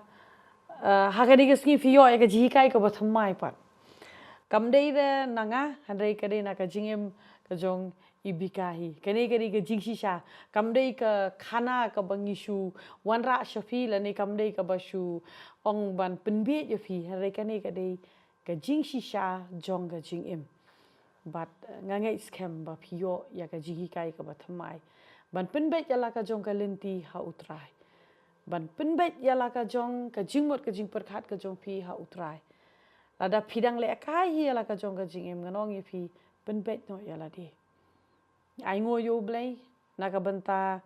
eh, ha kane ka sngi phi ïoh ïa ka jinghikai kaba thymmai pat. Kam dei re na nga, hynrei ka dei na ka jingim ka jong i Bika hi. Kane ka dei ka jingshisha. Kam dei ka khana kaba ngi shu wanrah sha phi lane kam dei kaba shu ong ban pynbiej ïa phi. Hynrei kane ka dei ka jingshisha jong ka jingim. Bad, eh, nga ngeit skhem ba phi ïoh ïa ka jinghikai kaba thymmai. Ban pynbeit ïa la ka jong ka lynti ha U Trai. Ban pynbeit ïa la ka jong ka jingmut ka jingpyrkhat ka jong phi ha U Trai. Lada phi dang lehkai hi ïa la ka jong ka jingim, ngan ong ïa phi, pynbeit noh ïa lade. Ainguh ïa U Blei na ka bynta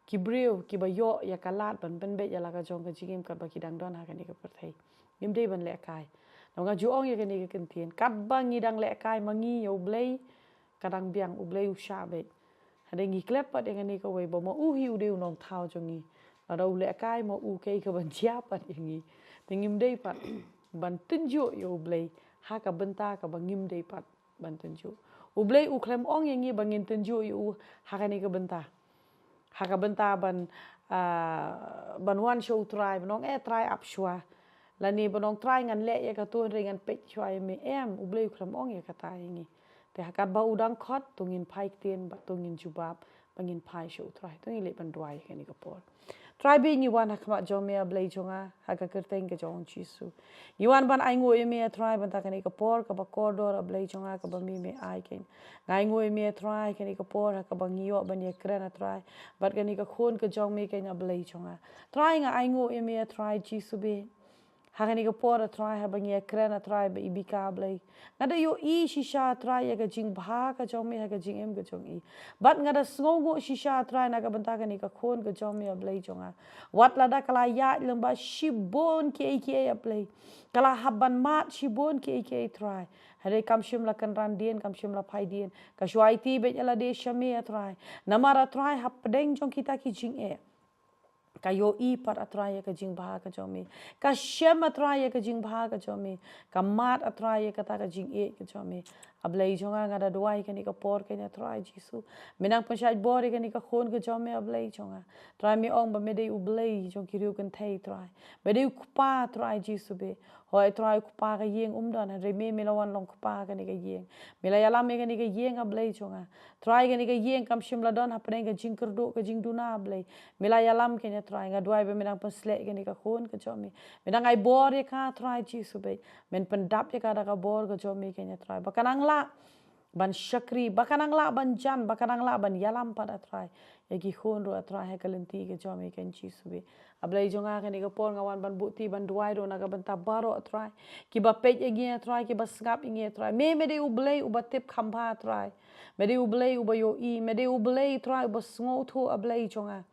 ki briew kiba ïoh ïa ka lad ban pynbeit ïa la ka jong ka jingim katba ki dang don ha kane ka pyrthei. Ngim dei ban lehkai. Namar nga ju ong ïa kane ka kyntien, katba ngi dang lehkai ma ngi ïa U Blei, ka dang biang, U Blei u shah beit. Hynrei ngi klet pat ïa kane kawei ba ma u hi u dei u nongthaw jong ngi. Lada u lehkai ma u kaei kaban jia pat ïa ngi. Te ngim dei pat ban tynjuh ïa U Blei ha ka bynta kaba ngim dei pat ban tynjuh. U Blei u khlem ong ïa ngi ba ngin tynjuh ïa u ha kane ka bynta. Ha ka bynta ban, ah, ban wan sha U Trai, ban ong, eh, Trai ap shuwa. Lane ban ong, Trai ngan leh ïa kato hynrei ngan peit shuwa ïa me, em, U Blei u khlem ong ïa kata ïa ngi. Te ha katba u dang khot, to ngin phai ktien, bad to ngin jubab, ba ngin phai sha U Trai, to ngin leit ban duwai ïa kane ka por. Trai beit ngi wan ha khmat jong me A Blei jong nga, ha ka kyrteng ka jong u Jisu. Ngi wan ban ainguh ïa me A Trai ban ta kane ka por, kaba kordor A Blei jong nga, kaba me me ai kein. Nga ainguh ïa me A Trai kane ka por, ha kaba ngi ïoh ban ïakren A Trai. Bad kane ka khun ka jong me kein A Blei jong nga. Trai nga ainguh ïa me A Trai Jisu beit. Ha kane ka por A Trai haba ngi ïakren A Trai bad i Bika A Blei. Nga da ïohi shisha A Trai ïa ka jingbha ka jong me ha ka jingim ka jong i. Bad nga da sngewnguh shisha A Trai na ka bynta kane ka khun ka jong me A Blei jong nga. Wat lada ka la ïaid lyngba shibun kiei kiei A Blei. Ka la hap ban mad shibun kiei kiei Trai. Hynrei kam shym la kynran dien, kam shym la phai dien. Ka shu aiti beit ïa lade sha me A Trai. Namar A Trai hapdeng jong kita ki jingeh. Ka ïohi pat A Trai ïa ka jingbha ka jong me. Ka shem A Trai ïa ka jingbha ka jong me. Ka mad A Trai ïa kata ka jingeh ka jong me. A Blei jong nga nga da duwai kane ka por kein A Trai Jisu. Me nang pynshait bor ïa kane ka khun ka jong me A Blei jong nga. Trai me ong ba me dei U Blei jong ki riewkynthei Trai. Me dei U Kpa Trai Jisu beit. Hooid Trai U Kpa ka ïing um don hynrei me me la wan long Kpa kane ka ïing. Me la ïalam ïa kane ka ïing A Blei jong nga. Trai kane ka ïing kam shym la don hapdeng ka jingkyrduh ka jingduna A Blei. Me la ïalam kein A Trai, nga duwai ba me nang pynsleh ïa kane ka khun ka jong me. Me nang ai bor ïa ka Trai Jisu beit. Men pyndap ïa ka da ka bor ka jong me kein A Trai. Ba ka nang lah ban shakri, ba ka nang lah ban jan, ba ka nang lah ban ïalam pat A Trai. ïa ki khun ruh, A Trai, ha ka lynti ka jong me, Kynrad Jisu bad. A Blei jong nga, kane ka por nga wan ban buh ti ban duwai ruh na ka bynta baroh, A Trai, kiba peit ïa ngi, A Trai, kiba sngap ïa ngi, A Trai. Me, me dei U Blei uba tip kham bha, A Trai. Me dei U Blei uba ïohi, me dei U Blei, A Trai, uba sngewthuh, A Blei jong nga.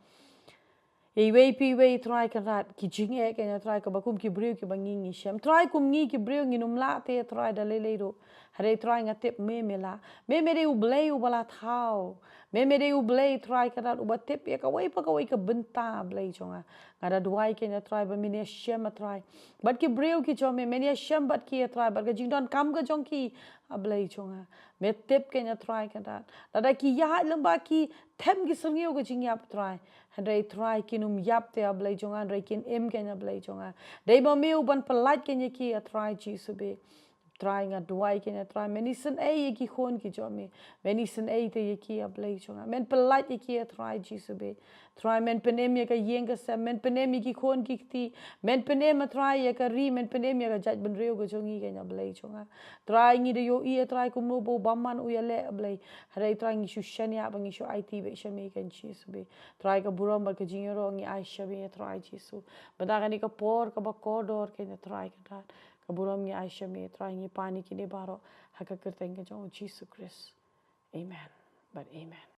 Iwei pa iwei, A Trai Kynrad, ki jingeh, kane, A Trai, kaba kum ki briew kiba ngi ngi shem. A Trai, kum ngi ki briew ngin ym lah te, A Trai, da lei lei ruh. Hynrei, A Trai, nga tip me, me lah. Me, me dei U Blei uba la thaw. Me, me dei U Blei, A Trai Kynrad, uba tip ïa kawei pa kawei ka bynta, A Blei jong nga. Nga da duwai, kane, A Trai, ba men ïashem, A Trai, bad ki briew ki jong me, men ïashem bad ki, A Trai, bad ka jingdonkam ka jong ki, A Blei jong nga. Me tip, kane, A Trai Kynrad, lada ki ïaid lyngba ki them ki syrngiew ka jingïap, A Trai, hynrei, A Trai, kin ym ïap te, A Blei jong nga, hynrei kin im, kane, A Blei jong nga. Dei ma me uban pyllait, kane, ïa ki, A Trai Jisu bad. A Trai, nga duwai, kane, A Trai, men isynei ïa ki khun ki jong me. Men isynei te ïa ki, A Blei jong nga. Men pyllait ïa ki, A Trai Jisu bad. A Trai, men pynim ïa ka ïing ka sem, men pynim ïa ki khun ki kti, men pynim, A Trai, ïa ka ri, men pynim ïa ka jaitbynriew ka jong ngi, kane, A Blei jong nga. A Trai, ngi da ïohi, A Trai, kumno ba U bamon u ïaleh, A Blei. Hynrei, A Trai, ngi shu shaniah bad ngi shu aiti beit sha me, Kynrad Jisu bad. A Trai, ka burom bad ka jingïaroh ngi ai sha me, A Trai Jisu. Bad ha kane ka por kaba kordor, kane, A Trai Kynrad, ka burom ngi ai sha me, A Trai, ngi pan ïa kine baroh ha ka kyrteng ka jong U Jisu Khrist. Amen. Bad amen.